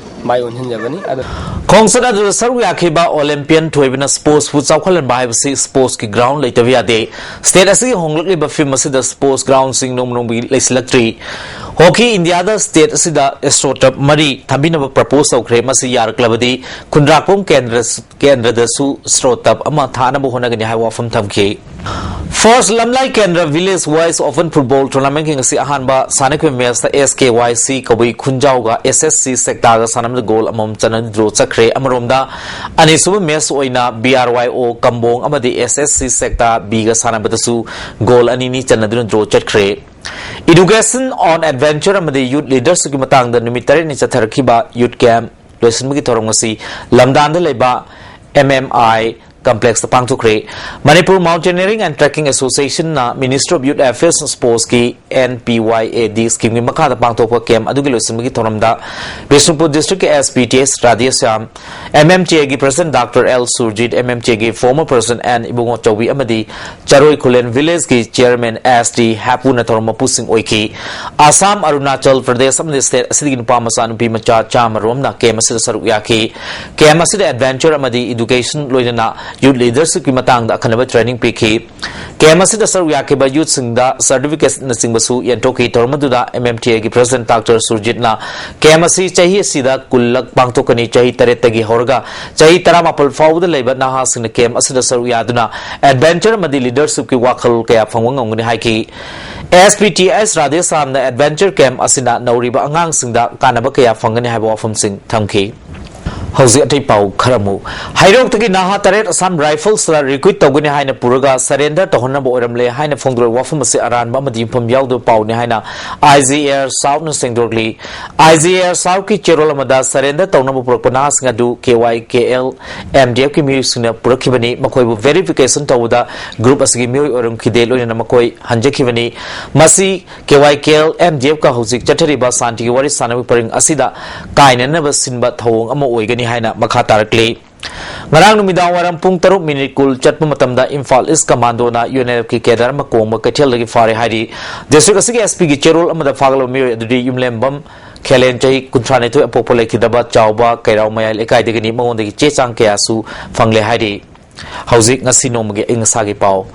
ꯃꯥꯏ ꯑꯣꯟꯁꯤꯟꯖꯕꯅꯤ꯫ ꯑꯗꯣ ꯈꯣꯡꯆꯠ ꯑꯗꯨꯗ ꯁꯔꯨꯛ ꯌꯥꯈꯤꯕ ꯑꯣꯂꯤꯝꯄꯤꯌꯟ ꯊꯣꯏꯕꯅ ꯁ꯭ꯄꯣꯔꯠꯁꯄꯨ ꯆꯥꯎꯈꯠꯍꯟꯕ ꯍꯥꯏꯕꯁꯤ ꯁ꯭ꯄꯣꯔꯠꯁꯀꯤ ꯒ꯭ꯔꯥꯎꯟ ꯂꯩꯇꯕ ꯌꯥꯗꯦ꯫ ꯁ꯭ꯇꯦꯠ ꯑꯁꯤꯒꯤ ꯍꯣꯡꯂꯛꯂꯤꯕ ꯐꯤꯕꯝ ꯑꯁꯤꯗ ꯁ꯭ꯄꯣꯔꯠꯁ ꯒ꯭ꯔꯥꯎꯟꯁꯤꯡ ꯅꯣꯡꯃ ꯅꯣꯡꯃꯒꯤ ꯂꯩꯁꯤꯜꯂꯛꯇ꯭ꯔꯤ꯫ ꯍꯣꯀꯤ ꯏꯟꯗꯤꯌꯥꯗ ꯁ꯭ꯇꯦꯠ ꯑꯁꯤꯗ ꯑꯦꯁꯇ꯭ꯔꯣꯇꯔꯐ ꯃꯔꯤ ꯊꯝꯕꯤꯅꯕ ꯄ꯭ꯔꯄꯣꯖ ꯇꯧꯈ꯭ꯔꯦ꯫ ꯃꯁꯤ ꯌꯥꯔꯛꯂꯕꯗꯤ ꯈꯨꯟꯗ꯭ꯔꯥꯛꯄꯝ ꯀꯦꯟꯗ꯭ꯔ ꯀꯦꯟꯗ꯭ꯔꯗꯁꯨ ꯑꯦꯁꯇ꯭ꯔꯣꯇꯔꯐ ꯑꯃ ꯊꯥꯅꯕ ꯍꯣꯠꯅꯒꯅꯤ ꯍꯥꯏꯕ ꯋꯥꯐꯝ ꯊꯝꯈꯤ꯫ ꯐꯥꯔꯁ ꯂꯝꯂꯥꯏ ꯀꯦꯟꯗ꯭ꯔ ꯚꯤꯂꯦꯖ ꯋꯥꯏꯁ ꯑꯣꯄꯟ ꯐꯨꯠꯕꯣꯜ ꯇꯣꯔꯅꯥꯃꯦꯟꯠꯀꯤ ꯉꯁꯤ ꯑꯍꯥꯟꯕ ꯁꯥꯟꯅꯈꯤꯕ ꯃꯦꯆꯇ ꯑꯦꯁ ꯀꯦ ꯋꯥꯏ ꯁꯤ ꯀꯕꯨꯏ ꯈꯨꯟꯖꯥꯎꯒ ꯑꯦꯁ ꯑꯦꯁ ꯁꯤ ꯁꯦꯛꯇꯥꯒ ꯁꯥꯟꯅꯕꯗ ꯒꯣꯜ ꯑꯃꯃꯝ ꯆꯟꯅꯗꯨꯅ ꯗ꯭ꯔꯣ ꯆꯠꯈ꯭ꯔꯦ꯫ ꯑꯃꯔꯣꯝꯗ ꯑꯅꯤꯁꯨꯕ ꯃꯦꯆ ꯑꯣꯏꯅ ꯕꯤ ꯑꯥꯔ ꯋꯥꯏ ꯑꯣ ꯀꯝꯕꯣꯡ ꯑꯃꯗꯤ ꯑꯦꯁ ꯑꯦꯁ ꯁꯤ ꯁꯦꯛꯇꯥ ꯕꯤꯒ ꯁꯥꯟꯅꯕꯗꯁꯨ ꯒꯣꯜ ꯑꯅꯤꯅꯤ ꯆꯟꯅꯗꯨꯅ ꯗ꯭ꯔꯣ ꯆꯠꯈ꯭ꯔꯦ꯫ Education on Adventure ꯑꯃꯗꯤ ꯌꯨꯠ ꯂꯤꯗꯔꯁꯤꯞꯀꯤ ꯃꯇꯥꯡꯗ ꯅꯨꯃꯤꯠ ꯇꯔꯦꯠꯅꯤ ꯆꯠꯊꯔꯛꯈꯤꯕ ꯌꯨꯠ ꯀꯦꯝꯞ ꯂꯣꯏꯁꯤꯟꯕꯒꯤ ꯊꯧꯔꯝ ꯑꯁꯤ ꯂꯝꯗꯥꯟꯗ ꯂꯩꯕ ꯑꯦꯝ ꯑꯦꯝ ꯑꯥꯏ ꯀꯝꯄ꯭ꯂꯦꯛꯁꯇ ꯄꯥꯡꯊꯣꯛꯈ꯭ꯔꯦ꯫ ꯃꯅꯤꯄꯨꯔ ꯃꯥꯎꯟꯇꯦꯅꯤꯌꯔꯤꯡ ꯑꯦꯟ ꯇ꯭ꯔꯦꯛꯀꯤꯡ ꯑꯦꯁꯣꯁꯤꯌꯦꯁꯟꯅ ministry of youth affairs and ꯁ꯭ꯄꯣꯔꯠꯁꯀꯤ N P Y A D ꯁ꯭ꯀꯤꯝꯒꯤ ꯃꯈꯥꯗ ꯄꯥꯡꯊꯣꯛꯄ ꯀꯦꯝꯞ ꯑꯗꯨꯒꯤ ꯂꯣꯏꯁꯤꯟꯕꯒꯤ ꯊꯧꯔꯝꯗ ꯕꯤꯁꯅꯨꯄꯨꯔ ꯗꯤꯁꯇ꯭ꯔꯤꯛꯀꯤ S P T S Radheshyam, M M T ꯑꯦꯒꯤ president doctor L Surjit, M M T ꯑꯦꯒꯤ former president N Ibungo Chaobi ꯑꯃꯗꯤ ꯆꯔꯣꯏ ꯈꯨꯂꯦꯟ ꯚꯤꯂꯦꯖꯀꯤ ꯆꯤꯌꯔꯃꯦꯟ ꯑꯦꯁ ꯇꯤ ꯍꯦꯄꯨꯅ ꯊꯧꯔꯝ ꯃꯄꯨꯁꯤꯡ ꯑꯣꯏꯈꯤ꯫ ꯑꯁꯥꯝ, ꯑꯔꯨꯅꯥꯆꯜ ꯄ꯭ꯔꯗꯦꯁ ꯑꯃꯗꯤ ꯁ꯭ꯇꯦꯠ ꯑꯁꯤꯗꯒꯤ ꯅꯨꯄꯥ ꯃꯆꯥ, ꯅꯨꯄꯤ ꯃꯆꯥ ꯆꯥꯝꯃ ꯔꯣꯝꯅ ꯀꯦꯝꯞ ꯑꯁꯤꯗ ꯁꯔꯨꯛ ꯌꯥꯈꯤ꯫ ꯀꯦꯝꯞ ꯑꯁꯤꯗ ꯑꯦꯗꯚꯦꯟꯆꯔ ꯑꯃꯗꯤ ꯏꯗꯨꯀꯦꯁꯟ ꯂꯣꯏꯅꯅ ꯌꯨꯠ ꯂꯤꯗꯔꯁꯤꯞꯀꯤ ꯃꯇꯥꯡꯗ ꯑꯈꯟꯅꯕ ꯇ꯭ꯔꯦꯅꯤꯡ ꯄꯤꯈꯤ꯫ ꯀꯦꯝ ꯑꯁꯤꯗ ꯁꯔꯨꯛ ꯌꯥꯈꯤꯕ ꯌꯨꯠꯁꯤꯡꯗ ꯁꯔꯇꯤꯐꯤꯀꯦꯠꯅꯆꯤꯡꯕꯁꯨ ꯌꯦꯟꯊꯣꯛꯈꯤ꯫ ꯊꯧꯔꯝ ꯑꯗꯨꯗ ꯑꯦꯝ ꯑꯦꯝ ꯇꯤ ꯑꯦꯒꯤ ꯄ꯭ꯔꯁꯤꯗꯦꯟꯠ ꯗꯥꯛꯇꯔ ꯁꯨꯔꯖꯤꯠꯅ ꯀꯦꯝ ꯑꯁꯤ ꯆꯍꯤ ꯑꯁꯤꯗ ꯀꯨꯟꯂꯛ ꯄꯥꯡꯊꯣꯛꯀꯅꯤ꯫ ꯆꯍꯤ ꯇꯔꯦꯠꯇꯒꯤ ꯍꯧꯔꯒ ꯆꯍꯤ ꯇꯔꯥꯃꯥꯄꯜ ꯐꯥꯎꯕꯗ ꯂꯩꯕ ꯅꯍꯥꯁꯤꯡꯅ ꯀꯦꯝ ꯑꯁꯤꯗ ꯁꯔꯨꯛ ꯌꯥꯗꯨꯅ ꯑꯦꯗꯚꯦꯟꯆꯔ ꯑꯃꯗꯤ ꯂꯤꯗꯔꯁꯤꯞꯀꯤ ꯋꯥꯈꯜ ꯀꯌꯥ ꯐꯪꯕ ꯉꯝꯒꯅꯤ ꯍꯥꯏꯈꯤ꯫ ꯑꯦꯁ ꯄꯤ ꯇꯤ ꯑꯦꯁ ꯔꯥꯙꯦꯁ꯭ꯌꯥꯝꯅ ꯑꯦꯗꯚꯦꯟꯆꯔ ꯀꯦꯝ ꯑꯁꯤꯅ ꯅꯧꯔꯤꯕ ꯑꯉꯥꯡꯁꯤꯡꯗ ꯀꯥꯟꯅꯕ ꯀꯌꯥ ꯐꯪꯒꯅꯤ ꯍꯥꯏꯕ ꯋꯥꯐꯝꯁꯤꯡ ꯊꯝꯈꯤ꯫ ꯍꯧꯖꯤꯛ ꯑꯇꯩ ꯄꯥꯎ ꯈꯔ ꯑꯃꯨꯛ꯫ ꯍꯩꯔꯣꯛꯇꯒꯤ ꯅꯍꯥ ꯇꯔꯦꯠ ꯑꯁꯥꯝ ꯔꯥꯏꯐꯜꯁꯇ ꯔꯤꯀ꯭ꯔꯨꯠ ꯇꯧꯒꯅꯤ ꯍꯥꯏꯅ ꯄꯨꯔꯒ ꯁꯔꯦꯟꯗꯔ ꯇꯧꯍꯟꯅꯕ ꯑꯣꯏꯔꯝꯂꯦ ꯍꯥꯏꯅ ꯐꯣꯡꯗꯣꯔꯛꯄ ꯋꯥꯐꯝ ꯑꯁꯤ ꯑꯔꯥꯟꯕ ꯑꯃꯗꯤ ꯌꯨꯝꯐꯝ ꯌꯥꯎꯗꯕ ꯄꯥꯎꯅꯤ ꯍꯥꯏꯅ ꯑꯥꯏ ꯖꯤ ꯑꯦ ꯑꯥꯔ ꯁꯥꯎꯠꯅ ꯁꯦꯡꯗꯣꯛꯂꯤ꯫ ꯑꯥꯏ ꯖꯤ ꯑꯦ ꯑꯥꯔ ꯁꯥꯎꯠꯀꯤ ꯆꯦꯔꯣꯜ ꯑꯃꯗ ꯁꯔꯦꯟꯗꯔ ꯇꯧꯅꯕ ꯄꯨꯔꯛꯄ ꯅꯍꯥꯁꯤꯡ ꯑꯗꯨ ꯀꯦ ꯋꯥꯏ ꯀꯦ ꯑꯦꯜ ꯑꯦꯝ ꯗꯤ ꯑꯦꯐꯀꯤ ꯃꯤꯑꯣꯏꯁꯤꯡꯅ ꯄꯨꯔꯛꯈꯤꯕꯅꯤ꯫ ꯃꯈꯣꯏꯕꯨ ꯚꯦꯔꯤꯐꯤꯀꯦꯁꯟ ꯇꯧꯕꯗ ꯒ꯭ꯔꯨꯞ ꯑꯁꯤꯒꯤ ꯃꯤꯑꯣꯏ ꯑꯣꯏꯔꯝꯈꯤꯗꯦ, ꯂꯣꯏꯅꯅ ꯃꯈꯣꯏ ꯍꯟꯖꯈꯤꯕꯅꯤ꯫ ꯃꯁꯤ ꯀꯦ ꯋꯥꯏ ꯀꯦ ꯑꯦꯜ ꯑꯦꯝ ꯗꯤ ꯑꯦꯐꯀ ꯍꯧꯖꯤꯛ ꯆꯠꯊꯔꯤꯕ ꯁꯥꯟꯇꯤꯒꯤ ꯋꯥꯔꯤ ꯁꯥꯟꯅꯕꯒꯤ ꯄꯔꯤꯡ ꯑꯁꯤꯗ ꯀꯥꯏꯅꯅꯕ ꯁꯤꯟꯕ ꯊꯧꯑꯣꯡ ꯑꯃ ꯑꯣꯏꯒꯅꯤ ꯍꯥꯏꯅ ꯃꯈꯥ ꯇꯥꯔꯛꯂꯤ꯫ ꯉꯔꯥꯡ ꯅꯨꯃꯤꯗꯥꯡ ꯋꯥꯏꯔꯝ ꯄꯨꯡ ꯇꯔꯨꯛ ꯃꯤꯅꯤꯠ ꯀꯨꯟ ꯆꯠꯄ ꯃꯇꯝꯗ ꯏꯝꯐꯥꯜ ꯏꯁ ꯀꯃꯥꯟꯗꯣꯅ ꯌꯨ ꯑꯦꯟ ꯑꯦꯜ ꯑꯦꯐꯀꯤ ꯀꯦꯗꯔ ꯑꯃ ꯀꯣꯡꯕ ꯀꯩꯊꯦꯜꯗꯒꯤ ꯐꯥꯔꯦ ꯍꯥꯏꯔꯤ꯫ ꯗꯤꯁꯇ꯭ꯔꯤꯛ ꯑꯁꯤꯒꯤ ꯑꯦꯁ ꯄꯤꯒꯤ ꯆꯦꯔꯣꯜ ꯑꯃꯗ ꯐꯥꯒꯠꯂꯕ ꯃꯤꯑꯣꯏ ꯑꯗꯨꯗꯤ ꯌꯨꯝꯂꯦꯝꯕꯝ ꯈꯦꯂꯦꯟ, ꯆꯍꯤ ꯀꯨꯟꯊ꯭ꯔꯥꯅꯤꯊꯣꯏ, ꯑꯄꯣꯛꯄ ꯂꯩꯈꯤꯗꯕ ꯆꯥꯎꯕ ꯀꯩꯔꯥꯎ ꯃꯌꯥꯏ ꯂꯩꯀꯥꯏꯗꯒꯤꯅꯤ꯫ ꯃꯉꯣꯟꯗꯒꯤ ꯆꯦ ꯆꯥꯡ ꯀꯌꯥꯁꯨ ꯐꯪꯂꯦ ꯍꯥꯏꯔꯤ꯫ ꯍꯧꯖꯤꯛ ꯉꯁꯤ ꯅꯣꯡꯃꯒꯤ ꯑꯏꯪ ꯑꯁꯥꯒꯤ ꯄꯥꯎ꯫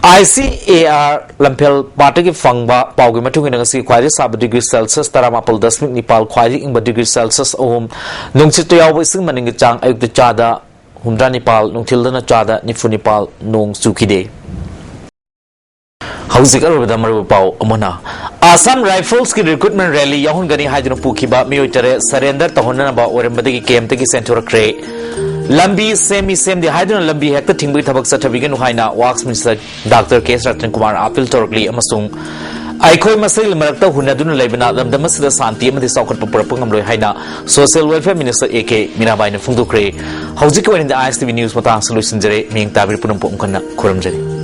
ꯑꯥꯏ ꯁꯤ ꯑꯦ ꯑꯥꯔ ꯂꯝꯐꯦꯜ ꯄꯥꯠꯇꯒꯤ ꯐꯪꯕ ꯄꯥꯎꯒꯤ ꯃꯇꯨꯡ ꯏꯟꯅ ꯉꯁꯤ ꯈ꯭ꯋꯥꯏꯗꯒꯤ ꯁꯥꯕ ꯗꯤꯒ꯭ꯔꯤ ꯁꯦꯜꯁꯤꯌꯁ ꯇꯔꯥꯃꯥꯄꯜ ꯗꯁꯃꯤꯛ ꯅꯤꯄꯥꯜ, ꯈ꯭ꯋꯥꯏꯗꯒꯤ ꯏꯪꯕ ꯗꯤꯒ꯭ꯔꯤ ꯁꯦꯜꯁꯤꯌꯁ ꯑꯍꯨꯝ, ꯅꯨꯡꯁꯤꯠꯇ ꯌꯥꯎꯕ ꯏꯁꯤꯡ ꯃꯅꯤꯟꯒꯤ ꯆꯥꯡ ꯑꯌꯨꯛꯇ ꯆꯥꯗ ꯍꯨꯝꯗ꯭ꯔꯥ ꯅꯤꯄꯥꯜ, ꯅꯨꯡꯊꯤꯜꯗꯅ ꯆꯥꯗ ꯅꯤꯐꯨ ꯅꯤꯄꯥꯜ ꯅꯣꯡ ꯆꯨꯈꯤꯗꯦ꯫ ꯍꯧꯖꯤꯛ ꯑꯔꯣꯏꯕꯗ ꯃꯔꯨꯑꯣꯏꯕ ꯄꯥꯎ ꯑꯃꯅ, ꯑꯁꯥꯝ ꯔꯥꯏꯐꯜꯁꯀꯤ ꯔꯤꯀ꯭ꯔꯨꯠꯃꯦꯟ ꯔꯦꯂꯤ ꯌꯥꯎꯍꯟꯒꯅꯤ ꯍꯥꯏꯗꯨꯅ ꯄꯨꯈꯤꯕ ꯃꯤꯑꯣꯏ ꯇꯔꯦꯠ ꯁꯔꯦꯟꯗꯔ ꯇꯧꯍꯟꯅꯅꯕ ꯑꯣꯏꯔꯝꯕꯗꯒꯤ ꯀꯦꯝꯞꯇꯒꯤ ꯆꯦꯟꯊꯣꯔꯛꯈ꯭ꯔꯦ꯫ ꯂꯝꯕꯤ ꯁꯦꯝꯃꯤ ꯁꯦꯝꯗꯦ ꯍꯥꯏꯗꯨꯅ ꯂꯝꯕꯤ ꯍꯦꯛꯇ ꯊꯤꯡꯕꯒꯤ ꯊꯕꯛ ꯆꯠꯊꯕꯤꯒꯅꯨ ꯍꯥꯏꯅ ꯋꯥꯛꯁ ꯃꯤꯅꯤꯁꯇꯔ ꯗꯥꯛꯇꯔ ꯀꯦ ꯑꯦꯁ ꯔꯇꯟ ꯀꯨꯃꯥꯔ ꯑꯥꯄꯤꯜ ꯇꯧꯔꯛꯂꯤ ꯑꯃꯁꯨꯡ ꯑꯩꯈꯣꯏ ꯃꯁꯦꯜꯒꯤ ꯃꯔꯛꯇ ꯍꯨꯟꯅꯗꯨꯅ ꯂꯩꯕꯅ ꯂꯝꯗꯝ ꯑꯁꯤꯗ ꯁꯥꯟꯇꯤ ꯑꯃꯗꯤ ꯆꯥꯎꯈꯠꯄ ꯄꯨꯔꯛꯄ ꯉꯝꯂꯣꯏ ꯍꯥꯏꯅ social welfare minister A K ꯃꯤꯔꯥꯕꯥꯏꯅ ꯐꯣꯡꯗꯣꯛꯈ꯭ꯔꯦ꯫ ꯍꯧꯖꯤꯛꯀꯤ ꯑꯣꯏꯅꯗꯤ I S T V news ꯃꯇꯥꯡꯁꯤ ꯂꯣꯏꯁꯤꯟꯖꯔꯦ꯫ ꯃꯤꯌꯦꯡ ꯇꯥꯕꯤꯔ ꯄꯨꯝꯅꯃꯛꯄꯨ ꯑꯃꯨꯛ ꯍꯟꯅ ꯈꯨꯔꯨꯝꯖꯔꯤ꯫